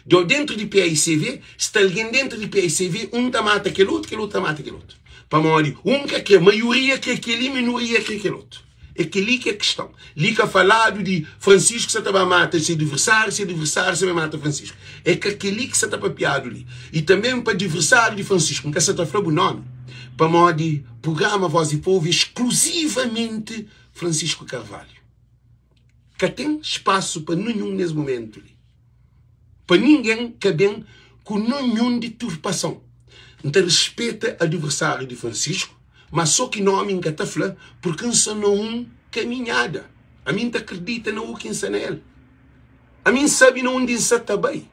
[SPEAKER 1] Djo dentru di PAICV sta algen dentru di PAICV un ta mata kel otu kel otu ta mata kel otu pamodi un ka kre maioria kre keli minoria kre kel otu é keli ki é kiston li ka faladu di Francisco sa ta ba mata se adversário se adversário sa ba mata Francisco é ka keli ki sa ta papiadu li i tanben pa adversário di Francisco n ka sa ta fla bu nomi pamodi prugrama Voz di Povo é exclusivamente Francisco Carvalho. Ka ten spasu pa ninhun nes mumentu li, pa ningen ka ben ku ninhun diturpason. N ta rispeta adiversáriu di Francisco, ma so ki nomi N ka ta fla, purki N sta na un kaminhada. Ami N ta kridita na u ki N sta na el. Ami N sabe na undi N sa ta bai.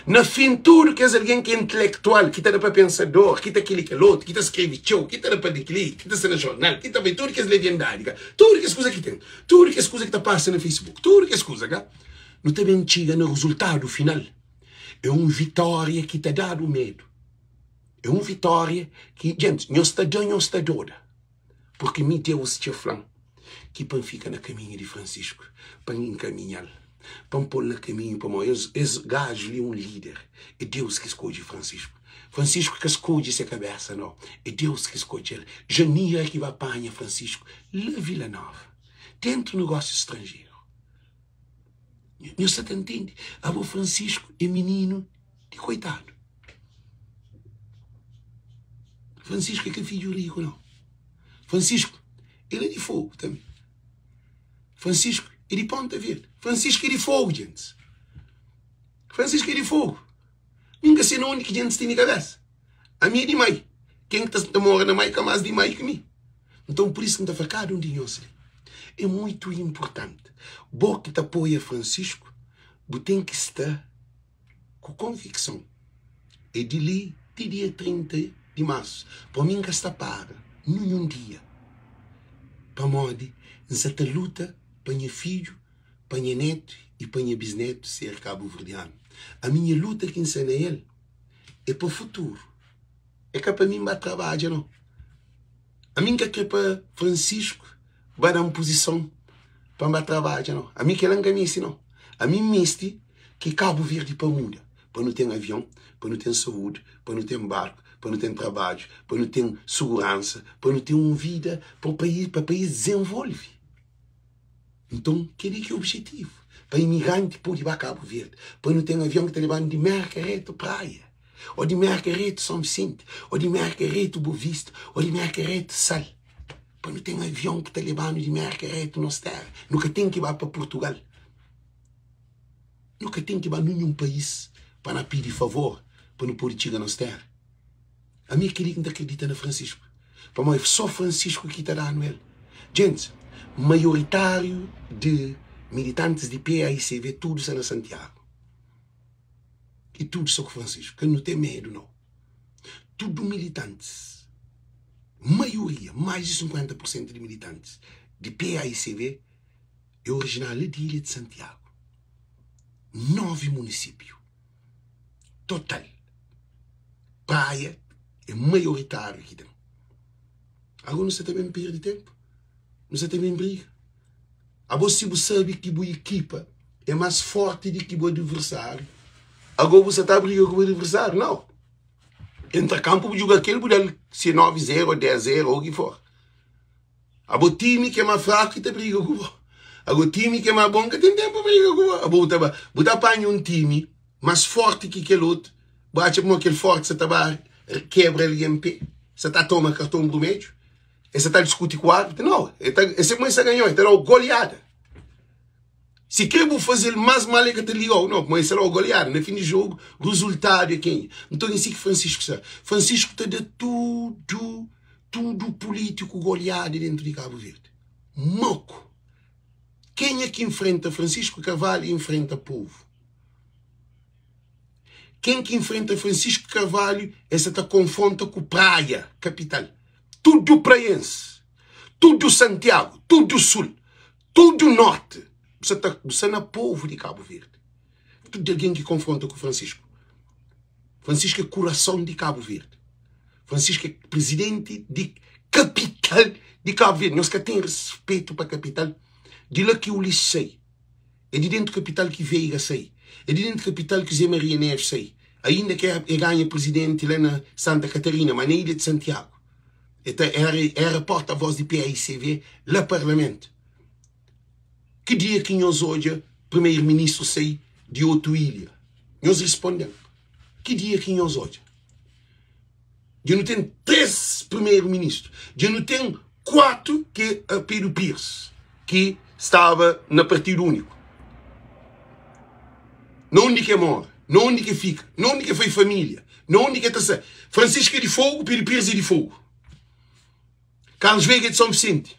[SPEAKER 1] Na fin, tudu kes algen ki é intelektual, ki ta da pa pensador, ki ta kel-li kel otu, ki ta skrebe txeu, ki ta da pa di kel-li, ki ta sta na jornal, ki ta bai tudu kes leviandadi ka, tudu kes kuza ki ten, tudu kes kuza ki ta pasa na Facebook, tudu kes kuza ka, nu ta ben txiga na rezultadu final. É un vitória ki ta dadu medu. É un vitória ki, djentis, nhos ta da, nhos ta doda. Purki mi Deus dja fla-m ki pa N fika na kaminhu di Francisco, pa N enkaminha-l, pa N pô-l na kaminhu, pamodi es, es gaju li é un líder. É Deus ki skodje Francisco. Francisco ka skodje se kabésa, nau. É Deus ki skodje-l. Janira ki ba panha Francisco la Vila Nova, déntu negósiu stranjeru. Nhos sa ta ntende? Abo Francisco é mininu di koitadu. Francisco é ka fidju riku nau. Francisco el é di fogu tanbe. Francisco é di Ponta Verde. Francisco é di fogu djentis. Francisco é di fogu. Mi N ka se na undi ki djentis tene kabesa. Ami é di mai. Ken ki ta mora na mai ka más di mai ki mi. Nton pur isu ki N ta fla kada un di nhos li, é muitu inportanti bo ki ta apoia Francisco, bu ten ki sta ku konvikson. É di li ti dia 30 di marsu. Pa mi N ka sta para ninhun dia, pamodi N sa ta luta pa nha fidju, pa nha netu i pa nha bisnetu ser kabuverdianu. Ami nha luta ki N sta na el é pa futuru. É ka pa mi N ba trabadja nau. Ami N ka kre pa Francisco ba da-m puzison pa N ba trabadja nau. Ami kel-la N ka meste nau. Ami N meste ki Kabu Verdi pa muda, pa nu ten avion, pa nu ten saúdi, pa nu ten barku, pa nu ten trabadju, pa nu ten suguransa, pa nu ten un vida pa país, pa país dizenvolve. Nton, kel-li ki é objetivu, pa imigranti pode ba Kabu Verdi, pa nu ten avion ki ta leba-nu di Mérka retu Praia, ô di Mérka retu Son Visenti, ô di Mérka retu Bovista, ô di Mérka retu Sal, pa nu ten avion ki ta leba-nu di Mérka retu nos téra. Nu ka ten ki ba pa Purtugal, nu ka ten ki ba ninhun país pa na pidi favor pa nu pode txiga nos téra. Ami é kel-li ki N ta kridita na Francisco. Pamodi é só Francisco ki ta da-nu el. Djentis, maioritáriu di militantis di PAICV tudu sta na Santiagu. I tudu sta ku Francisco. Ka nu ten medu, nau. Tudu militantis, maioria, mais di 50 pur sentu di militantis di PAICV é orijinal la di ilha di Santiagu. 9 munisípiu. Total. Praia é maioritário ki ten. Agora nu sta ta ben perde tempo. Nu sta ta ben briga. Abo si bu sabe ki bu ekipa é mais forte di ki bu adversário, agora bu sta ta briga ku bu adversário? Não. Entra campo bu juga kel bu dal se 9-0 ou 10-0 ou o ki for. Abo timi ki é ma fraku ki ta briga ku bo. Abo timi ki é ma bon ka ten tempu pa briga ku bo. Abo bu ta ba, bu ta panha un timi mas forti ki kel otu, bu atxa kuma kel forti sa ta ba kebra algen pe, sa ta toma karton brumedju, e sa ta diskuti ku arbitru. Nau, e ta, e se kuma e sa ganhau, e ta dau goleada. Si kre bu fazel mas mal e ka ta ligau, nau, kuma e sa dau goleada. Na fin di jogu, rezultadu é kenha. Nton e si ki Francisco sta. Francisco ta da tudu. Tudu pulítiku goleada dentu di Kabu Verdi. Moku! Kenha ki nfrenta Francisco Carvalho infrenta povu. Ken ki nfrenta Francisco Carvalho el sa ta konfronta ku Praia, kapital. Tudu praiense, tudu Santiagu, tudu Sul, tudu Norti, bu sa ta bu sa na povu di Kabu Verdi. Tudu algen ki konfronta ku Francisco. Francisco é kurason di Kabu Verdi. Francisco é presidenti di kapital di Kabu Verdi. Nhos ka ten respetu pa kapital? Di la ki Ulisses sai. É di dentu kapital ki Veiga sai. É di dentu kapital ki Zé Maria Neves sai. Ainda ki e ganha presidenti la na Santa Catarina, ma na Ilha di Santiago. E ta era era porta-voz di PAICV la parlamentu. Ki dia ki nhos odja primeiro-ministru sai di otu ilha? Nhos risponde-m. Ki dia ki nhos odja? Dja nu ten 3 primeiro-ministru. Dja nu ten 4 ki é Pedro Pires, ki staba na Partido Único. Na undi ki é mora? Na undi ki é fika? Na undi ki é foi família? Na undi ki é ta sa? Francisco é di Fogo, Pedro Pires é di Fogo. Carlos Veiga é de São Vicente.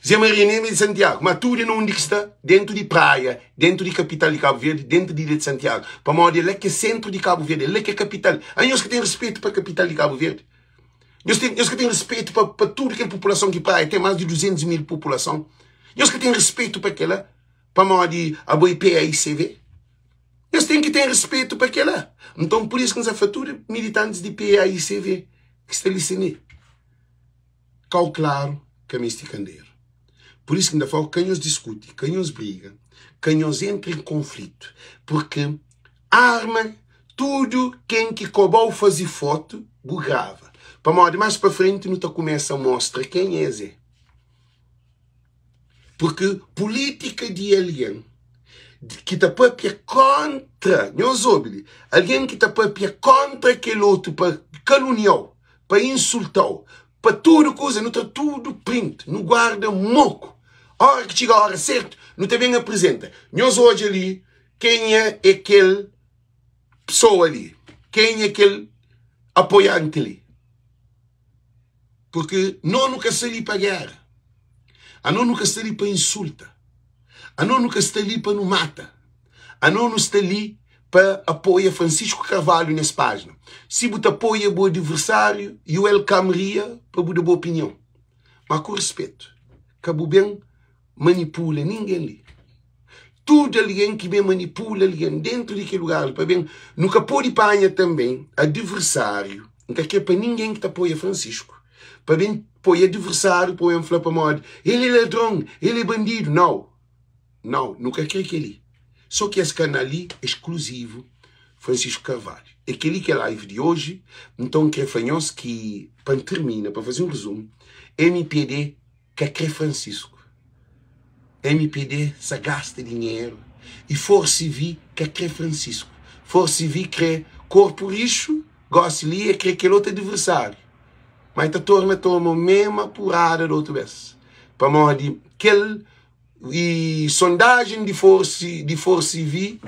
[SPEAKER 1] Zé Maria nem é di Santiagu, ma tudu é na undi ki sta, dentu di Praia, dentu di kapital di Kabu Verdi, dentu di ilha di Santiagu, pamodi é la ki é sentru di Kabu Verdi, é la ki é kapital. Anhos ka ten respetu pa kapital di Kabu Verdi? Nhos ten, nhos ka ten respetu pa, pa tudu kel populason ki Praia ten, más di 200 mil populason? Nhos ka ten respetu pa kela, pamodi abo é PAICV? Nhos ten ki ten respetu pa kela. Nton, pur isu ki N sa fla tudu militantis di PAICV ki sta li sin li. Kau klaru ka meste kanderu. Pur isu ki N ta fla-u, ka nhos diskuti, ka nhos briga, ka nhos entra en konflitu, purki arma tudu ken ki koba-u faze fotu, bu grava. Pamodi más pa frenti nu ta kumesa mostra ken es é. Purki pulítika di algen ki ta pâpia kóntra, nhos obi li, algen ki ta pâpia kóntra kel otu pa kalunia-u, pa insulta-u, pa tudu kuza, nu tra tudu print, nu guarda moku. Óra ki txiga óra sértu, nu ta ben aprizenta. Nhos odja li kenha é kel pesoa li, kenha é kel apoianti li. Purki no nu ka sta li pa géra, ano nu ka sta li pa insulta, ano nu ka sta li pa nu mata, ano nu sta li pa apoia Francisco Carvalho nes pájina. Si bu ta apoia bu adiversáriu, you welcome ria pa bu da bu opinion. Ma ku respetu, ka bu ben manipula ningen li. Tudu algen ki ben manipula algen dentu di kel lugar li pa ben, nu ka pode panha tanben adiversáriu. N ka kre pa ningen ki ta apoia Francisco pa ben poi adiversáriu pa ben fla pamodi el é ladron, el é bandidu. Nau, nau, nu ka kre kel-li. So ki es kanal li é skluzivu Francisco Carvalho. É kel-li ki é live di oji. Nton, N kre fla nhos ki, pa N tirmina, pa faze un rezumu, mpd ka kre Francisco. Mpd sa gasta dinheru y Forcivi ka kre Francisco. Forcivi kre korpu rixu, gosi li e kre kel otu adversariu. Ma e ta torna toma mema purada di otu bes. Pamodi kel y sondajen di Forci di Forcivi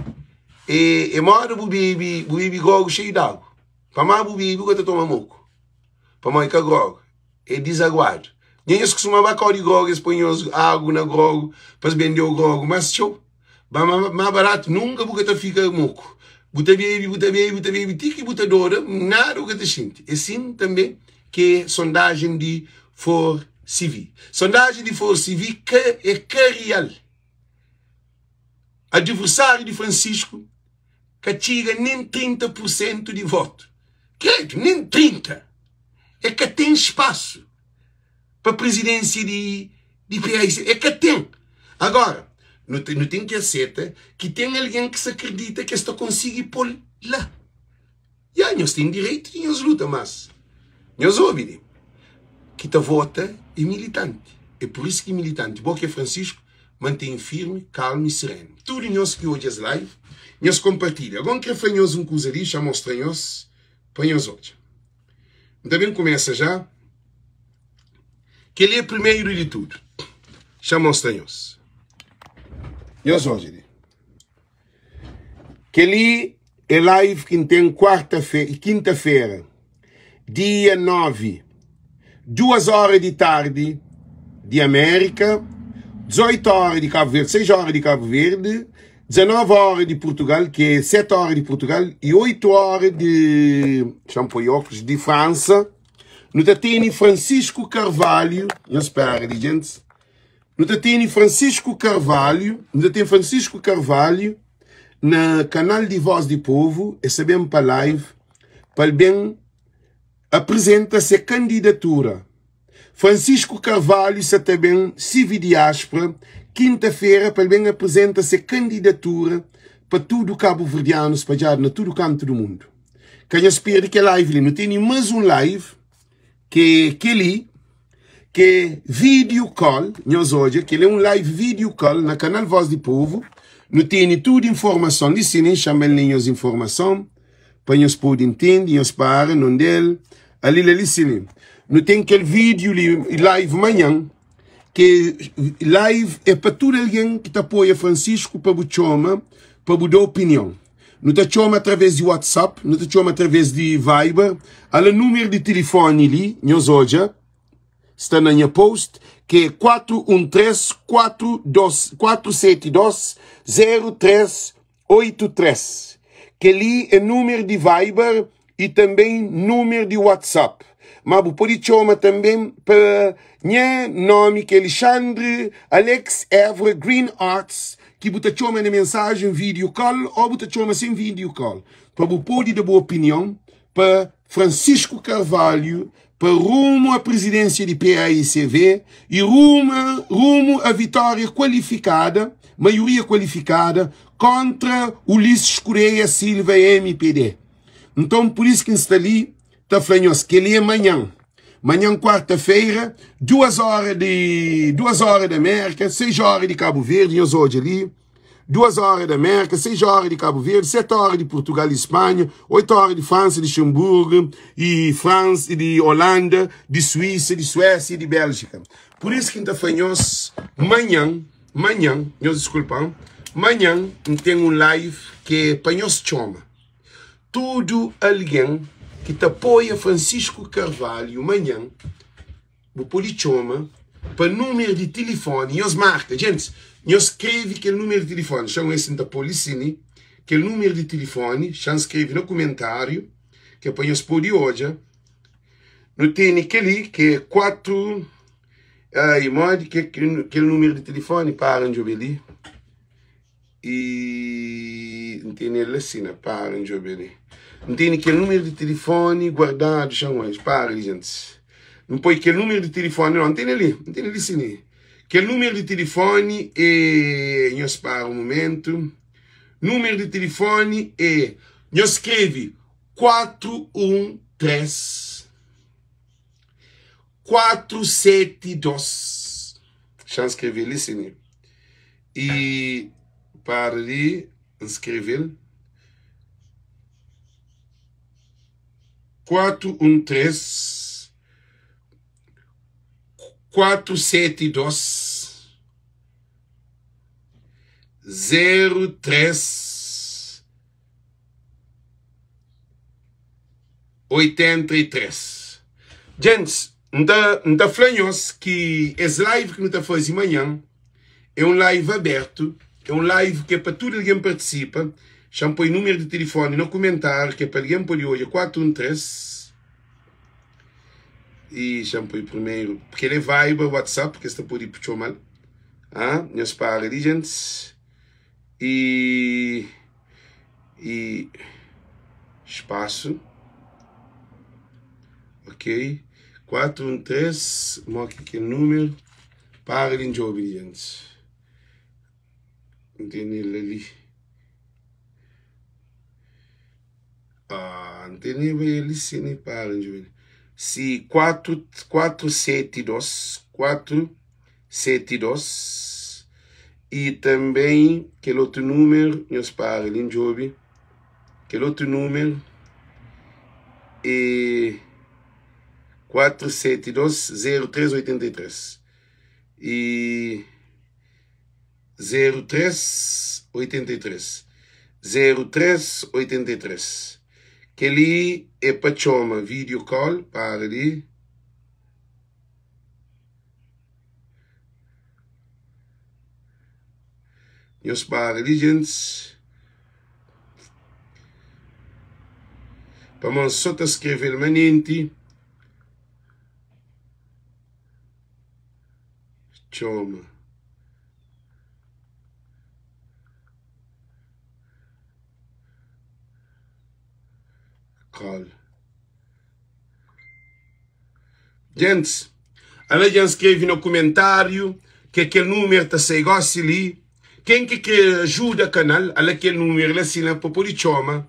[SPEAKER 1] e e moda bu bebi bu bebi grogu xeiu di agu. Pamá bu bebi bu ka ta toma moku. Pamodi ka grogu. É dizaguadu. Nha nhos kustuma ba kau di grogu, es poi nhos agu na grogu pa es bende-u grogu más txeu, ba má baratu. Nunka bu ka ta fika moku. Bu ta bebe, bu ta bebe, bu ta bebe ti ki bu ta doda, nada bu ka ta xinti. É sin tanbe ki é sondajen di For CV. Sondajen di For CV ka é ka real. Adiversáriu di Francisco ka txiga nen 30 pur sentu di votu. Kredu, nen 30! E ka ten spasu pa prizidensia di di PAIC. E ka ten! Agora, nu nu ten ki aseta ki ten algen ki sa kridita ki es ta konsigi po-l la. Ya, nhos ten direitu di nhos luta, mas nhos obi li, ki ta vota é militanti. É pur isu ki militanti, bo ki é Francisco, mantém firmi, kalmu i serenu. Tudu nhos ki odja es live, nhos konpartilha. Agora N kre fla nhos un kuza li, xa mostra nhos, pa nhos odja. N ta ben kumesa já. Kel-li é primeru di tudu. Xa mostra nhos. Nhos odja li. Kel-li é live ki N ten kuarta-fe, kinta-fera, dia 9, duas óra di tardi di Amérika, 18 óra di Kabu Verdi, 6 óra di Kabu Verdi, 19 óra di Purtugal, ki é 7 óra di Purtugal, y 8 óra di, xa-m poi óklus, di Fransa. Nu ta tene Francisco Carvalho, nhos spera di gentis, Nu ta tene Francisco Carvalho, nu ta ten Francisco Carvalho na kanal di Voz di Povo, e sa ben pa live pa el ben apresenta se kandidatura. Francisco Carvalho sa ta ben sivi diaspora kinta-fera pa el ben apresenta se kandidatura pa tudu kabuverdianu spadjadu na tudu kantu du mundu. Ka nhos perde kel live li. Nu tene mas un live ke é keli ke é video call, nhos odja kel é un live video call na kanal Voz di Povo, nu tene tudu informason li si nen xama-l nen nhos informason pa nhos pode intende, nhos para nonde el ali la li si li nu ten kel video li live manhan ke live é pa tudu algen ki ta apoia Francisco pa bu txoma pa bu da opinion. Nu ta txoma através di WhatsApp, nu ta txoma através di Viber. Ala númeru di tilifoni li, nhos odja. sta na nha post ki é 413 42 472 0383. Kel-li é númeru di Viber i tanbê númeru di WhatsApp. Má bu pode txoma tanbê pa nha nómi ki é Alexandre Alex Évora Green Arts ki bu ta txoma na mensajen video call ô bu ta txoma sen video call pa bu pode da bu opinion pa Francisco Carvalho pa rumu a presidência di PAICV e rumu, rumu a vitória qualificada, maioria qualificada, contra Ulisses Correia Silva MPD. Então, por isso que está ali, tá fla nhos, que ele é manhã. Manhã, quarta-feira, duas horas de, duas horas da América, seis horas de Cabo Verde, nhos hoje ali, Duas óra di Amérika, seis óra di Kabu Verdi, sete óra di Purtugal i Spanha, oitu óra di Fransa, Luxenburgu i Fransa, di Olanda, di Suísa, di Suésia i di Béljika. Pur isu ki N ta fla nhos, manhan, manhan, nhos diskulpa-m, manhan N ten un live ki é pa nhos txoma tudu algen ki ta apoia Francisco Carvalho manhan. Bu pode txoma pa númeru di tilifóni. Nhos marka. Gentis, nhos skrebe kel númeru di tilifóni. Xa-m es si N ta pô-l li sin. Kel númeru di tilifóni, xa-m skrebe na kumentáriu, ki é pa nhos pode odja. Nu tene kel-li ki é 4. Ai, modi ki é kel númeru di tilifóni? Para, N djobe li. I N tene el asi na para N djobe li. N tene kel númeru di tilifóni guardadu xa N oja. Para li gentis. N poi kel númeru di tilifóni no, N tene li, N tene li si li. Kel númeru di tilifóni é, nhos para un mumentu. Númeru di tilifóni é, nhos skrebe 4 1 3 4 7 2. Xa N skrebe li si li. I para li N skrebe-l 4 1 3 4 7 2 0 3 83. Djentis, N ta N ta fla nhos ki es live ki nu ta faze manhan é un live abertu, é un live ki é pa tudu algen partisipa. Xa-m poi númeru di tilifoni na kumentáriu ki é pa algen pode odja, 413 i xa-m poi primeru, purki el é Viber, WhatsApp, ki es ta pode txoma-l. Ah, nhos para li, djentis. I i spasu ok 4 1 3 mo ki kel númeru para di ndjobe di djentis n tene el ali ah n teneba el li si ni para ndjobe si 4 4 7 2 4 7 2 i tanbê kel otu númeru nhos para li n djobe kel otu númeru é 4 7 2 0 3 83 i 0 3 83 0 3 83 kel-li é pa txoma video call para li. Nhos para li djentis Pamodi N so ta skrebe-l manenti Txoma. Call. Gentis, ala dja N skrebe na kumentáriu ke kel númeru ta sai gósi li. Ken ki kre ajuda kanal, ala kel númeru la sina pa pode txoma.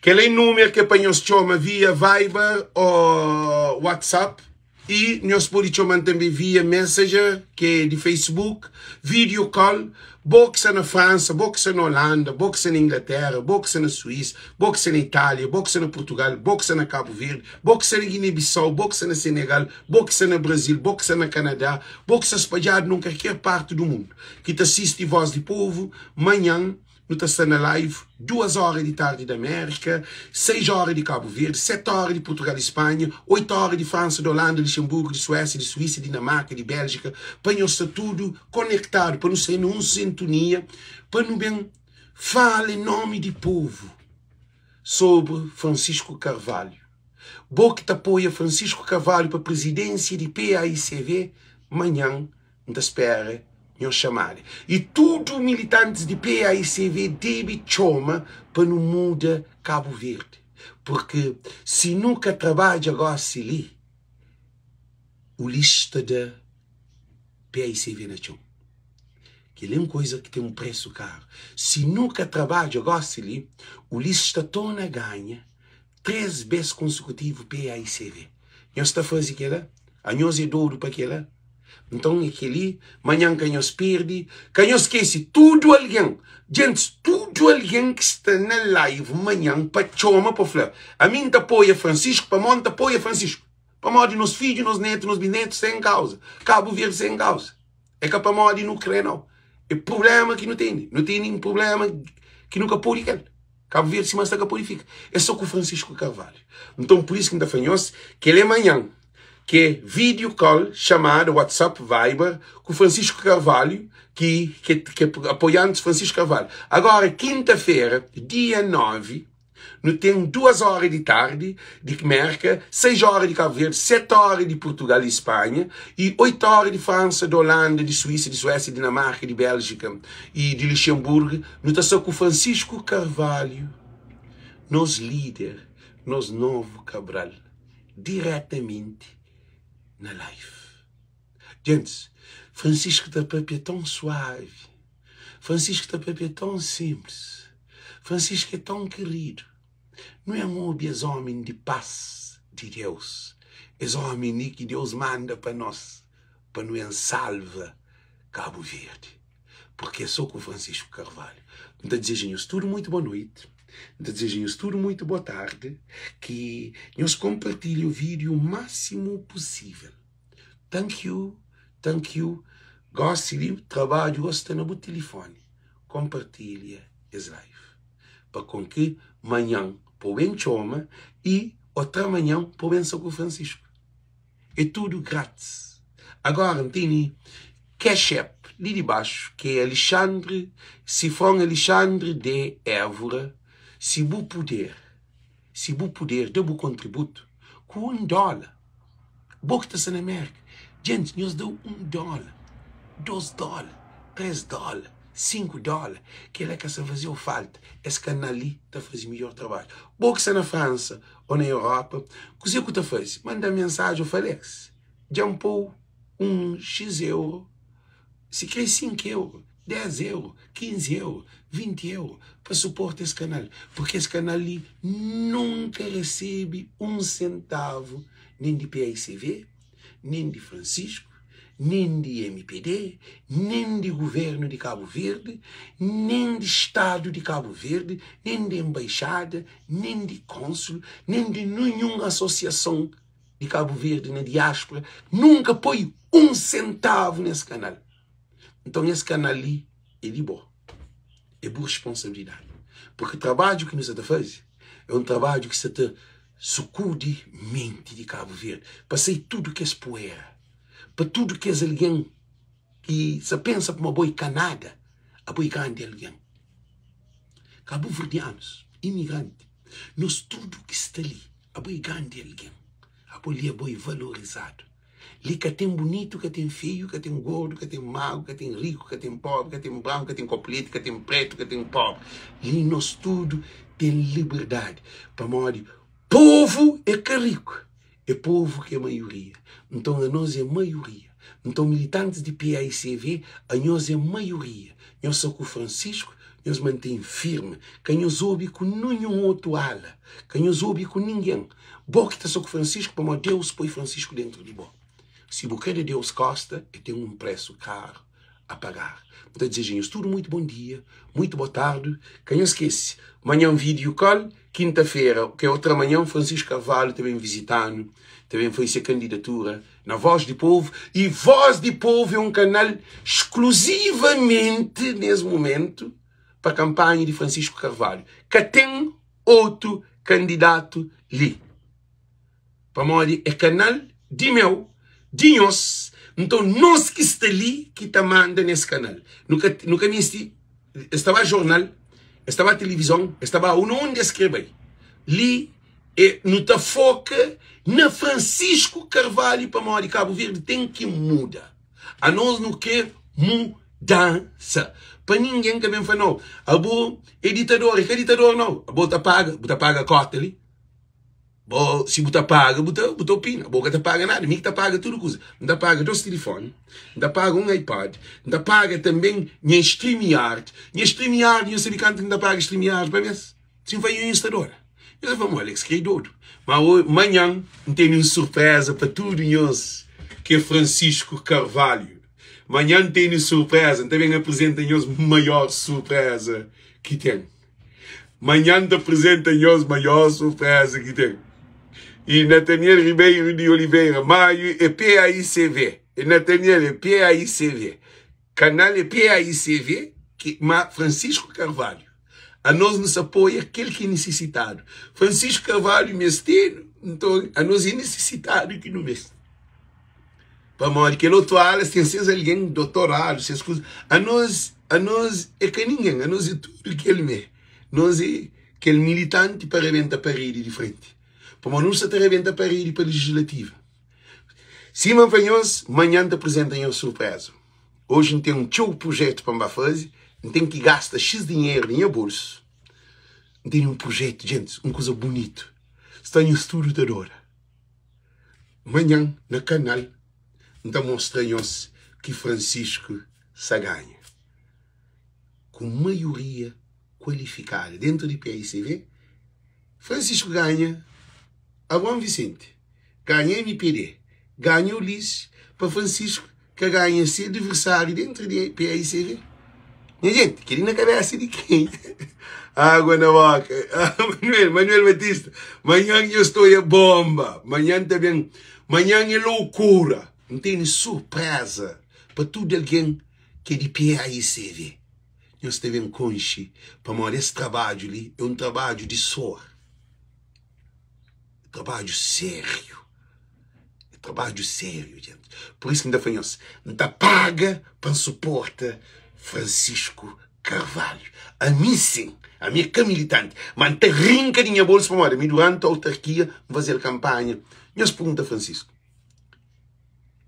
[SPEAKER 1] Kel é númeru ke pa nhos txoma via Viber ô WhatsApp. I nhos pode txoma-m tanbê via Messenger, ki é di Facebook, video call, bo ki sta na Fransa, bo ki sta na Holanda, bo ki sta na Inglaterra, bo ki sta na Suíça, bo ki sta na Itália, bo ki sta na Portugal, bo ki sta na Cabo Verde, bo ki sta na Guiné-Bissau, bo ki sta na Senegal, bo ki sta na Brasil, bo ki sta na Canadá, bo ki sta spadjadu nun kalker parti du mundu, ki ta sisti Voz di Povo, manhan. nu ta sta na live 2 óra di tardi di Amérika, 6 óra di Kabu Verdi, 7 óra di Purtugal i Spanha, 8 óra di Fransa, di Olanda, Lixenburgu, di Suésia, di Suísa, Dinamarka, di Béljika, pa nhos sta tudu konektadu, pa nu sai na un sintonia, pa nu ben fala en nómi di povu sobri Francisco Carvalho. Bo ki ta apoia Francisco Carvalho pa prizidénsia di PAICV, manhan N ta spera nhos xamada. I tudu militantis di paicv debe txoma pa nu muda Kabu Verdi. Purki si nu ka trabadja gosi li, Ulisses ta da paicv na txon. Kel-li é un koza ki ten un presu karu. Si nu ka trabadja gosi li, Ulisses ta torna ganha 3 bes konsekutivu paicv. Nhos ta faze kel-la? Anhos é dodu pa kel-la? Nton é kel-li, manhan ka nhos perde. Ka nhos skese, tudu algen, djentis, tudu algen ki sta na live manhan pa txoma pa fla, ami N ta apoia Francisco pamodi N ta apoia Francisco. Pamodi nos fidju, nos netu, nos bisnetu sta en kauza. Kabu Verdi sta en kauza. É ka pamodi nu kre nau. É prubléma ki nu tene. Nu tene un prubléma ki nu ka pode ku el. Kabu Verdi sima sta ka pode fika. É so ku Francisco Carvalho. Nton pur isu ki N ta fla nhos, kel é manhan ki é video call, chamada, WhatsApp, Viber, ku Francisco Carvalho, ki ki ki é apoiantes Francisco Carvalho. Agora kinta-fera, dia 9, Nu ten duas óra di tardi di Merka, seis óra di Kabu Verdi, seti óra di Purtugal i Spanha i oitu óra di Fransa, di Olanda, di Suísa, di Suésia, di Dinamarka, di Béljika i di Luxenburgu. Nu ta sta ku Francisco Carvalho, nos líder, nos novu Cabral, diretamenti na live. Gentis, Francisco ta papia tãu suavi. Francisco ta papia tão simples Francisco é tão querido Nu en obi es homen di paz di Deus Es homen li ki Deus manda pa nos Pa nu en salva Cabo Verde Porque é só ku Francisco Carvalho N ta dizeja nhos tudo muito boa noite N ta dizeja nhos tudo muito boa tarde Ki nhos compartilha o vídeo o máximo possível Thank you, thank you Gosi li trabadju gosi sta na bu tilifoni Konpartilha es live Pa kon ki manhan pa bu ben txoma I otra manhan pa bu ben sta ku Francisco É tudu gratis Agora N tene cash app li di baxu Ki é Alexandre Sifron Alexandre de Évora Si bu puder Si bu puder da bu kontributu ku un dóla Bo ki ta sta na Merka, djentis, nhos da un dóla, dos dóla, tres dóla, sinku dóla, kel-la ka sta faze-u falta. Es kanal li ta faze midjór trabadju. Bo ki sta na Fransa ô na Europa, kuzê ku ta faze? Manda-m mensaji ô fla, Alex, dja N pô-u un xis euro, sikrê sinku euro, 10 euro, 15 euro, 20 euro pa suporta es kanal, porque es kanal li nunka resebe un sentavu nen di paicv, nen di Francisco, nen di mpd, nen di governu di Kabu Verdi, nen di stadu di Kabu Verdi, nen di embaixada, nen di konsul, nen di ninhun asosiason di Kabu Verdi na diaspora, nunka poi un sentavu nes kanal. Nton es kanal li é di bo, é bu responsabilidadi. Purki trabadju ki nu sa ta faze é un trabadju ki sa ta sukudi menti di Kabu Verdi pa sai tudu kes puera, pa tudu kes algen ki sa pensa kuma bo é ka nada, abo é grandi algen. Kabuverdianus, imigranti, nos tudu ki sta li, abo é grandi algen, abo li abo é valorizadu. Li ka ten bunitu, ka ten feiu, ka ten gordu, ka ten magru, ka ten riku, ka ten pobri, ka ten branku, ka ten kopuleti, ka ten pretu, ka ten pobri. Li nos tudu ten liberdadi, pamodi povu é ka riku, é povu ki é maioria. Nton anos é maioria. Nton militantis di paicv, anhos é maioria. Nhos sta ku Francisco, nhos mantém firmi. Ka nhos obi ku ninhun otu ala, ka nhos obi ku ningen. Bo ki ta sta ku Francisco pamodi Deus poi Francisco dentro di bo. Si bu kre da Deus kosta, e ten un presu karu a pagar. N ta dizeja nhos tudu muitu bon dia, muitu bo tardi. Ka nhos skese, manhan video call, kinta-fera, ke otra manhan, Francisco Carvalho ta ben vizita-nu, ta ben faze se kandidatura na Voz di Povo. E Voz di Povo é un kanal skluzivamenti, nes mumentu, pa kanpanha di Francisco Carvalho. Ka ten otu kandidatu li. Pamodi é kanal di meu, di nhos, nton nos ki sta li ki ta manda nes kanal. Nu ka nu ka misti es ta ba jornal, es ta ba tilivizon, es ta ba undi es kre bai. Li é nu ta foka na Francisco Carvalho pamodi Cabo Verde ten ki muda. Anos nu kre mudansa. Pa ningen ka ben fla nau, abo é ditador, é ka ditador nau, abo ta paga, bu ta paga kota li. Bo, si bu ta paga, bu ta, bu ta opina. Bo ka ta paga nada, mi ki ta paga tudu kuza. N ta paga dos tilifoni, N ta paga un iPad, N ta paga tanben nha StreamYard. Nha StreamYard, nho sabe kantu ki N ta paga StreamYard pa mes? Si N fla nho, nho sta doda. Nho ta fla, mo, Alex kre dodu. Ma manhan N tene un surpreza pa tudu nhos ki é Francisco Carvalho. Manhan N tene surpreza, N ta ben aprizenta nhos maior surpreza ki ten. Manhan N ta aprizenta nhos maior surpreza ki ten. E Nataniel Ribeiro de Oliveira, Maio é PAICV. E Nataniel é PAICV. Kanal é PAICV, ki, ma Francisco Carvalho. Anos nu sa apoia kel ki é nisisitadu. Francisco Carvalho mestenu, nton anos é nisisitadu ki nu meste. Pamodi kel otu ala ten ses algen dotoradu, ses kuza. Anos, anos é ka ningen, anos é tudu kel mé. Nos é kel militanti pa rebenta paredi di frenti. Pamodi nu sa ta rebenta paredi pa legislativa. Sima N fla nhos, manhan N ta aprizenta nhos surpreza. Oji N ten txeu prujétu pa N ba faze, N ten ki gasta xis dinheru di nha bolsu. N tene un prujétu, djentis, un kuza bunitu. Sta nhos tudu ta dora. Manhan na kanal N ta mostra nhos ki Francisco sa ganha ku maioria kualifikada dentu di PICV. Francisco ganha Abraão Vicente, ganha mpd, ganha Ulisses pa Francisco ka ganha se adversário dentro di PAICV. Nha gente, kel-li na kabesa di kenha? Água na boka. Manuel, Manuel Batista, manhan nhos ta oia bomba. Manhan ta ben, manhan é loucura. N tene surpresa pa tudu algen ki é di PAICV. Nhos ta ben konxe pamodi es trabadju li é un trabadju di suor. Trabadju sériu. É trabadju sériu, gente. Por isso ki N ta fla nhos, N ta paga pa N suporta Francisco Carvalho. Ami sim, ami é ka militanti, ma N ta rinka di nha bolsu pamodi ami duranti autarkia N faze-l kanpanha. Nhos pergunta Francisco.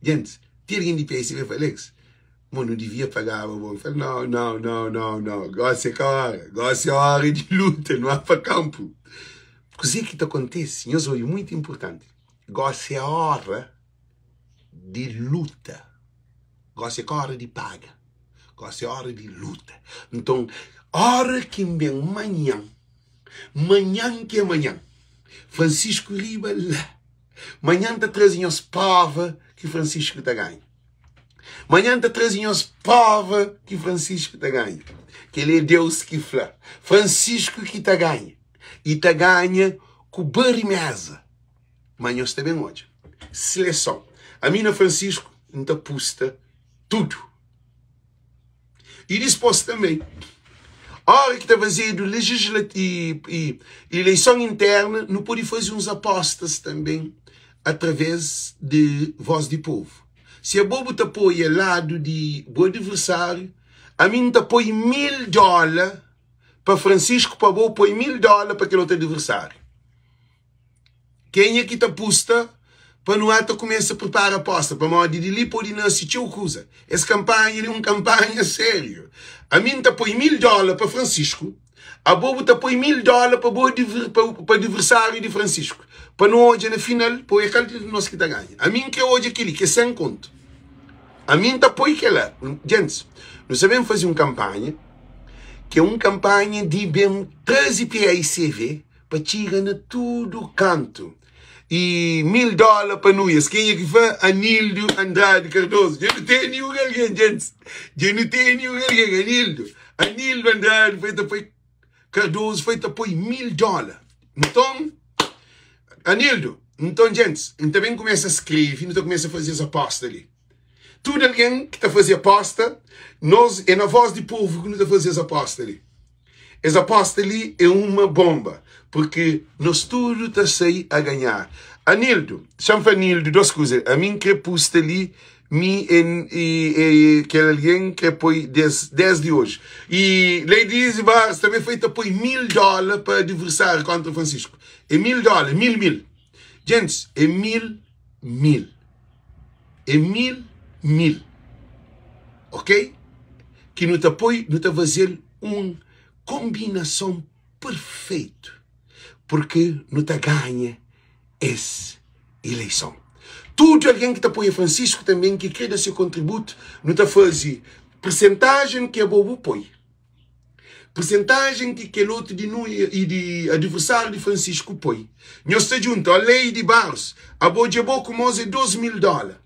[SPEAKER 1] Gentis, ti algen di PSB fla, Alex, mo nu divia pagaba bo. N fla, nau, nau, nau, nau, nau, gosi é ka ora, gosi é ora di luta, nu ba pa kanpu. Kuzê ki ta kontise? Nhos obi, muitu inpurtanti. Gósi é óra di luta. Gósi é ka óra di paga. Gósi é óra di luta. Nton, óra ki N ben manhan, manhan ki é manhan, Francisco riba la. Manhan N ta traze nhos próva ki Francisco ta ganha. Manhan N ta traze nhos próva ki Francisco ta ganha. Kel-li é Deus ki fla. Francisco ki ta ganha. I ta ganha ku bariméza. Ma nhos ta ben odja. Sileson. Ami na Francisco N ta pusta tudu. I dispos tanbe, ora ki ta fazedu legislati ileison interna, nu pode faze uns apostas tanbe atraves di Voz di Povu. Si abo bu ta apoia ladu di bu adversariu, ami N ta poi 1000 dola pa Francisco pa bo poi 1000 dola pa kel otu adversariu. Kenha ki ta pusta pa nu ata kumesa pripara aposta? Pamodi di li pode nase txeu kuza. Es kanpanha li é un kanpanha sériu. Ami N ta poi 1000 dóla pa Francisco, abo bu ta poi 1000 dóla pa bo pa adversáriu di Francisco. Pa nu odja na final pa odja kal di nos ki ta ganha. Ami N kre odja kel-li, ki é 100 kontu. Ami N ta poi kel-la. Gentis, nu sta ben faze un kanpanha ki é un kanpanha di ben traze PAICV pa txiga na tudu kantu i 1000 dóla pa nuias kenha ki fla Anildo Andrade Cardoso dja nu tene un algen djentis dja nu tene un algen Anildo Anildo Andrade foi ta poi Cardoso foi ta poi 1000 dóla nton Anildo nton djentis N ta ben kumesa skrebe nu ta kumesa faze es aposta li tudu algen ki ta faze aposta nos é na voz di povu ki nu ta faze es aposta li. Es aposta li é uma bomba, porque nos tudo ta sai a ganhar. Anildo, xa-m fla Anildo dos kuza, ami N kre pusta li, mi e, e, e kel algen kre poi des, desdi oji. E Ladies Bars tanbe foi ta poi 1000 dóla pa adversário kontra Francisco. É 1000 dóla, mil mil. Gentis, é mil mil. É mil mil. Ok? Ki nu ta poi, nu ta faze-l un konbinason perfeitu. Porque nu ta ganha es ileison. Tudu algen ki ta apoia Francisco tanben ki kre da se kontributu, nu ta faze persentajen ki abo bu poi. Persentajen ki kel otu di nu i di adversáriu di Francisco poi. Nhos ta djunta, ó Lady Barros, abo dja bo ku mos é 2000 dóla.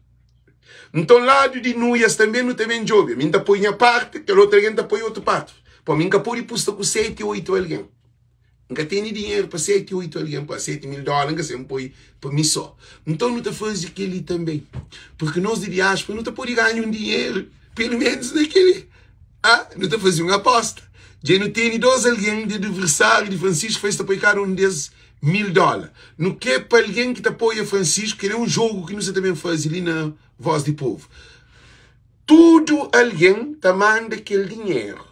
[SPEAKER 1] Nton ladu di Nuias tanbe nu ta ben djobe. Mi N ta poi nha parti, kel otu algen ta poi otu parti. Po mi N ka pode pusta ku 7, 8 algen. N ka tene dinheru pa 7, 8 algen pa 7 mil dóla N ka sen poi pa mi só. Nton nu ta faze kel-li tanbe. Porque nos di diáspora nu ta pode ganha un dinheru, pelu menus na kel-li. Ah, nu ta faze un aposta. Dja nu tene dos algen di adversáriu di Francisco fla es ta poi kada un des 1000 dóla. Nu kre pa algen ki ta apoia Francisco, kel-li é un jogu ki nu sa ta ben faze li na Voz di Povo. Tudu algen ta manda kel dinheru.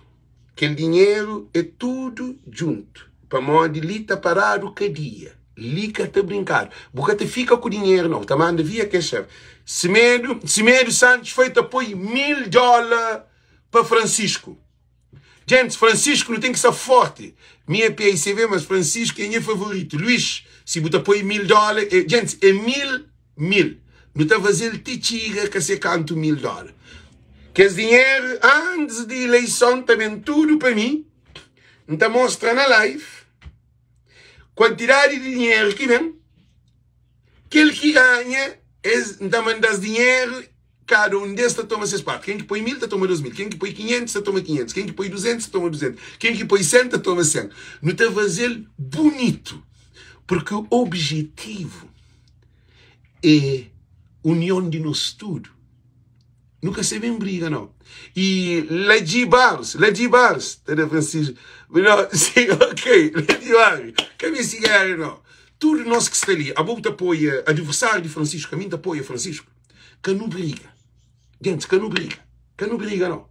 [SPEAKER 1] Kel dinheru é tudu djuntu, pamodi li ta paradu kadia, li ka ta brinkadu. Bu ka ta fika ku dinheru nau, bu ta manda via cash app. Semedo, Semedo Santos foi ta poi 1000 dóla pa Francisco. Gentis, Francisco nu ten ki sta forti. Mi é PICV, mas Francisco é nha favoritu. Luís, si bu ta poi 1000 dóla, é, gentis, é mil, mil. Nu ta faze-l ti txiga ka se kantu 1000 dóla. Kes dinheru antis di ileison ta ben tudu pa mi. N ta mostra na live kuantidadi di dinheru ki ben. Kel ki ganha, es, N ta manda-s dinheru, kada un des ta toma ses parti. Ken ki poi 1000 ta toma 2000, ken ki poi 500 ta toma 500, ken ki poi 200 ta toma 200, ken ki poi 100 ta toma 100. Nu ta faze-l bunitu, porque objetivu é union di nos tudu. Nu ka sabe ben briga nau. E Ladi Barros, Ladi Barros, ta da Francisco. No, sim, ok, Ladi Barros. Ka meste guerra nau. Tudu nos ki sta li, abo bu ta apoia adversário di Francisco, ami N ta apoia Francisco. Ka nu briga. Gentis, ka nu briga. Ka nu briga nau.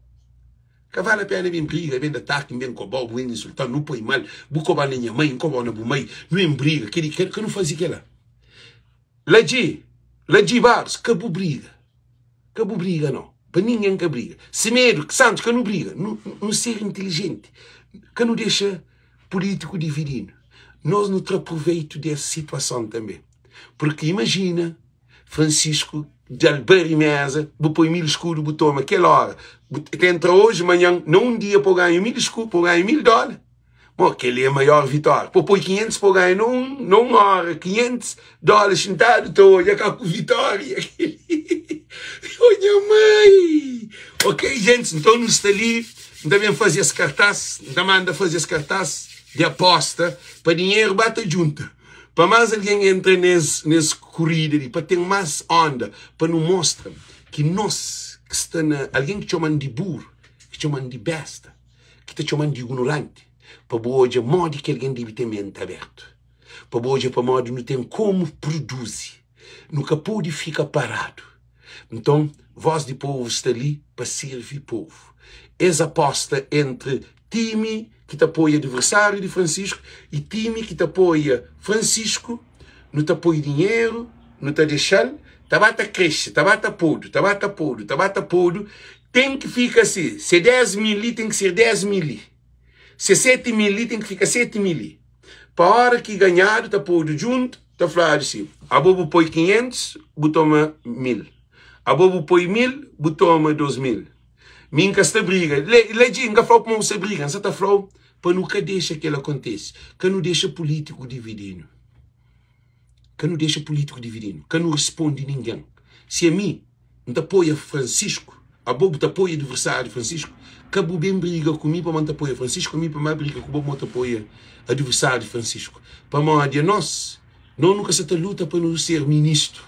[SPEAKER 1] Ka vale a pena ben briga, ben da ataki, ben kobau, bu ben insultan, nu poi mal, bu koba na nha mai, N kobau na bu mai, nu en briga. Keli, ka nu faze kela. Ladi, Ladi Barros, ka bu briga. Ka bu briga nau. Pa ningen ka briga. Semedo, Santos, ka nu briga. Nu, nu ser inteligenti. Ka nu dexa pulitiku dividi-nu. Nos nu tra proveitu des situason tanbe. Porque imajina Francisco dal bari meza, bu poi 1000 escudo, bu toma kel ora. Bu ta entra oji, manhan, na un dia pa bu ganha 1000 escudo, pa bu ganha 1000 dóla. Bom, kel-li é maior vitória. Pô poi 500 pô ganha na un hora 500 dólares xintadu ta odja ka ku vitória. Oh, nha mãe! Ok, gente, então nu sta li, N ta ben faze es cartaz, N ta manda faze es cartaz de aposta pa dinheiro ba ta junta. Pa más algen entra nes, nes corrida li, pa ten más onda, pa nu mostra ki nos ki sta na algen ki txoman di burro, ki txoman di besta, ki ta txoman di ignoranti, pa bu odja modi ki algen debe ten menti abertu, pa bu odja pamodi nu ten komu produzi, nu ka pode fika paradu. Nton, Voz di Povu sta li pa sirvi povu. Es aposta entri timi ki ta apoia adversáriu di Francisco i timi ki ta apoia Francisco, nu ta poi dinheru, nu ta dexa-l ta ba ta krexe, ta ba ta podu, ta ba ta podu, ta ba ta podu, ten ki fika si, se 10 mil li ten ki ser 10 mil li, se 7 mil li ten ki fika 7 mil li. Pa ora ki ganhadu ta podu djuntu, ta fladu si, abo bu poi 500, bu toma 1000, abo bu poi 1000, bu toma 2000. Mi N ka sta briga, Ledji, N ka fla-u pamodi bu sta briga, N sa ta fla-u pa nu ka dexa kel akontese, ka nu dexa pulítiku dividi-nu. Ka nu dexa pulítiku dividi-nu, ka nu responde ningen. Si ami N ta apoia Francisco, abo bu ta apoia adversáriu di Francisco, ka bu ben briga ku mi pamodi N ta apoia Francisco, ami pa N ba briga ku bo pamodi N ta apoia adversáriu di Francisco. Pamodi anos, nos nu ka sa ta luta pa nu ser ministru.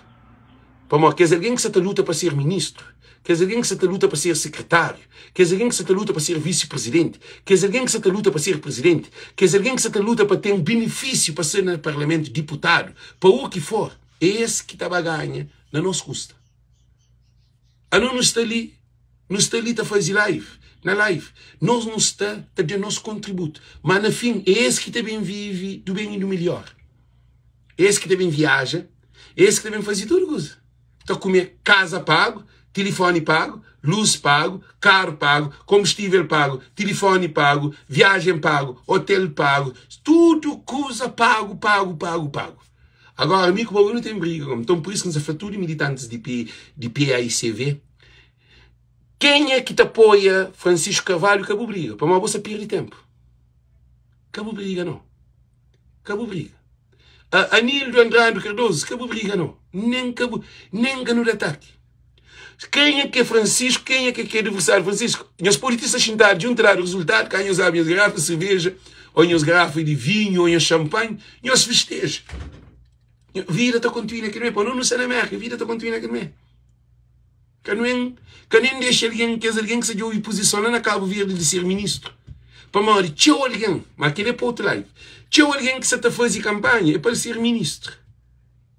[SPEAKER 1] Pamodi kes algen ki sa ta luta pa ser ministru, Kes algen ki sa ta luta pa ser sekretáriu, kes algen ki sa ta luta pa ser visi-prizidenti, kes algen ki sa ta luta pa ser prizidenti, kes algen ki sa ta luta pa ten benefísiu pa ser na parlamentu, diputadu, pa u ki for, é es ki ta ba ganha na nos kusta. Anos nu sta li, nu sta li ta faze live, na live, nos nu sta ta da nos kontributu, ma na fin é es ki ta ben vive du ben i du melhor, é es ki ta ben viaja, é es ki ta ben faze tudu kuza. Ta kume kaza pagu, tilifoni pagu, lus pagu, karu pagu, konbustível pagu, tilifoni pagu, viajen pagu, otel pagu, tudu kuza pagu, pagu, pagu, pagu. Agora mi ku bo nu ten briga gomi. Nton pur isu ki N sa fla tudu militantis di P, di PAICV, kenha ki ta apoia Francisco Carvalho ka bu briga, pamodi bo sa pirdi tenpu. Ka bu briga no. Ka bu briga. A Anildo Andrade Cardoso, ka bu briga no. Nem ka bu, nem ka nu da ataki. Kenha ki é Francisco, kenha ki é ki é adversário Francisco? Nhos pode ti sta xintadu djuntu dadu resultado, ka nhos abre nhos garrafa de cerveja, ou nhos garrafa de vinho, ou nhos champanhe, nhos festeja. Vida ta kontinua kel mé, pa nu nu sta na Merka, vida ta kontinua kel mé. Ka nu en, ka nen dexa algen, kes algen ki sa djobe puzison la na Kabu Verdi di ser ministru. Pamodi txeu algen, ma kel é pa otu live, txeu algen ki sa ta faze kanpanha é pa el ser ministru,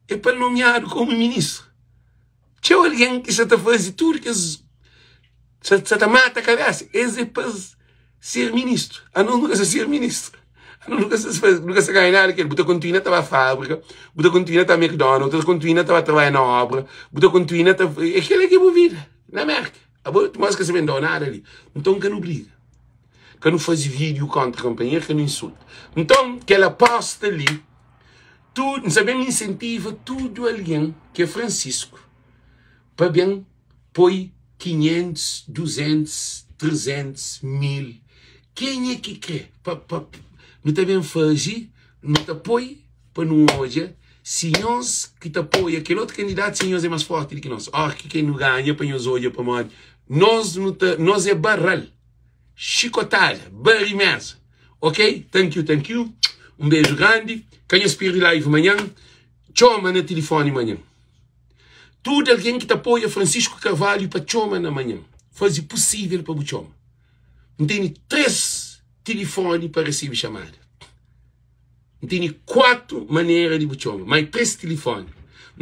[SPEAKER 1] é pa el nomiadu komu ministru. Txeu algen ki sa ta faze tudu kes, sa ta mata kabesa, es é pa Ser ministru. Anos nu ka sa ser ministru. Anos nu ka sa faze, nu ka sa ganha nada kel. Bu ta kontinua ta ba fábrika, bu ta kontinua ta McDonald's, bu ta kontinua ta ba trabadja na obra, bu ta kontinua ta. É kel-la ki é bu vida na Mérka. Abo mos ka sa ben dau nada li. Nton ka nu briga. Ka nu faze vídiu kóntra konpanheru, ka nu insulta. Nton kel apósta li, tudu, N sa ben insentiva tudu algen ki é Fransisku pa ben. Poi 500, 200, 300, 1000 Kenha ki kre pa pa Nu ta ben faze Nu ta poi pa nu odja Si nhos ki ta apoia kel otu kandidatu Si nhos é más fórti di ki nos Óra ki ken nu ganha pa nhos odja pamodi Nos nu ta nos é barral Xikotada, bari méza Ok, thank you, thank you Un beju grandi Ka nhos perde live manhan Txoma na tilifoni manhan Tudu algen ki ta apoia Francisco Carvalho pa txoma na manhan. Faze pusível pa bu txoma. N tene 3 tilifoni pa resebe xamada. N tene 4 manera di bu txoma, mai 3 tilifoni.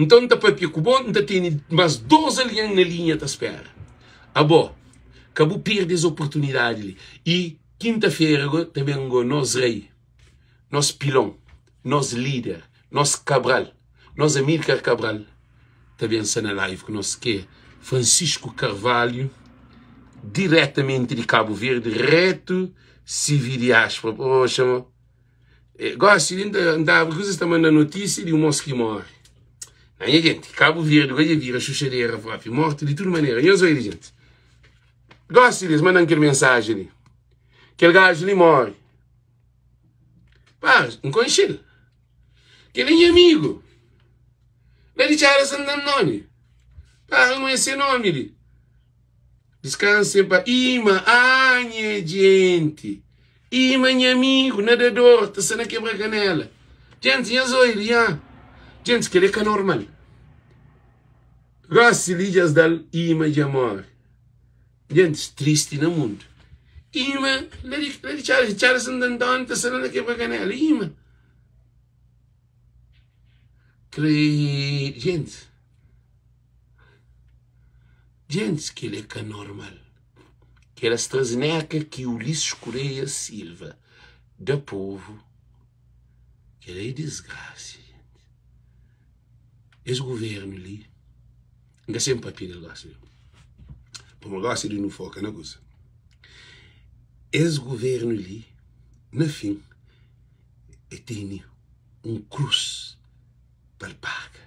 [SPEAKER 1] Nton N ta papia ku bo, N ta tene mas 2 algen na linha ta spera. Abo, ka bu perde es oportunidadi li. I kinta-fera go ta ben go nos rei, nos pilon, nos lider, nos Cabral. Nos Amílcar Cabral ta ben sta na live ku nos ke Francisco Carvalho diretamenti di Cabo Verde reto CV diáspora poxa mo eh, gosi li nta nta abri kuzas ta manda notísia di un mos ki morre na nha gente Cabo Verde gosi dja vira xuxadera propi morte di tudu manera nhos oi di gente gosi li es mandan kel mensajen li kel gaju li morre pa N konxe-l Kel é nha amigu. La di Txada Santantoni. Para N konhese se nomi li. Diskansa en pa. Ima, ah nha jenti. Ima nha amigu, nadador, ta sta na kebra kanela. Jenti, nhas oi li, ah. Jenti, kel é ka normal. Gosi li dja es da-l, ima dja more. Gentis tristi na mundu. Ima, la di, la di Txada, Txada Santantoni ta sta la na kebra kanela. Ima. Kre, gentis, gentis, kel é ka normal. Kel AstraZeneca ki Ulisses Correia Silva da povu, kel é disgrasa, gentis. Es governu li, N ka sen papia del gosi li, pamodi gosi li nu foka na kuza. Es governu li, na fin, e tene un krus pa el paga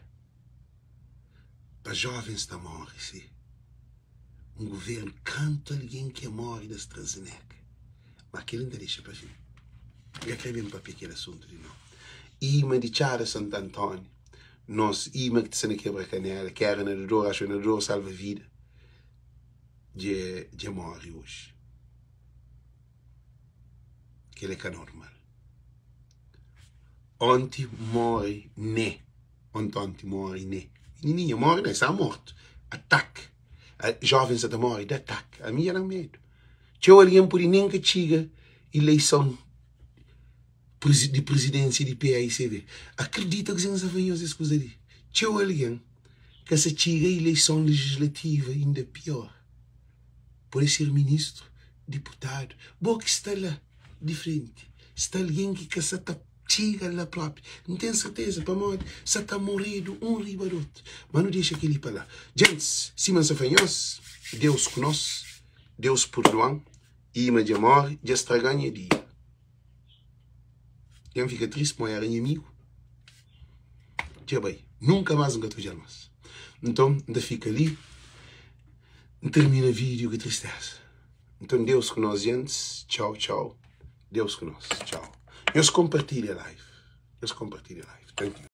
[SPEAKER 1] pa jovens ta more si un governu kantu algen ke more di AstraZeneca ma kel-li N ta dexa pa fin N ka kre ben papia kel asuntu di novu ima di Txada Santantoni nos ima ki ta sta na kebra kanela ki era nadador axu nadador salva vida dja more oji. Kel é ka normal. Onti morre Né. Onti onti morre Né. Menininha morre Né, sta mortu. Atake. Jovens sa ta móre di ataki. Ami dja da-m medu. Txeu algen pode nen ka txiga ileison di prizidénsia di PAICV. Akridita kuzê ki N sta fla nhos es kuza li. Txeu algen ka sa txiga ileison lejislativa inda pior. Pode ser ministru, diputadu, bo ki sta la di frenti, sta algen ki ka sa ta txiga la propi. N ten serteza pamodi sa ta moredu un riba di otu. Ma nu dexa kel-li pa la. Djentis, sima N sa fla nhos, Deus ku nos, Deus purdua-m, Ima dja more, dja straga-m nha dia. Dja N fika tristi pamodi éra nha amigu. Dja bai. Nunka más N ka ta odja-l más. Nton, N ta fika li, N tirmina vídiu ku tristeza. Nton, Deus ku nos djentis. Txau, txau. Deus ku nos. Txau. Nhos konpartilha live. Nhos konpartilha live. Thank you.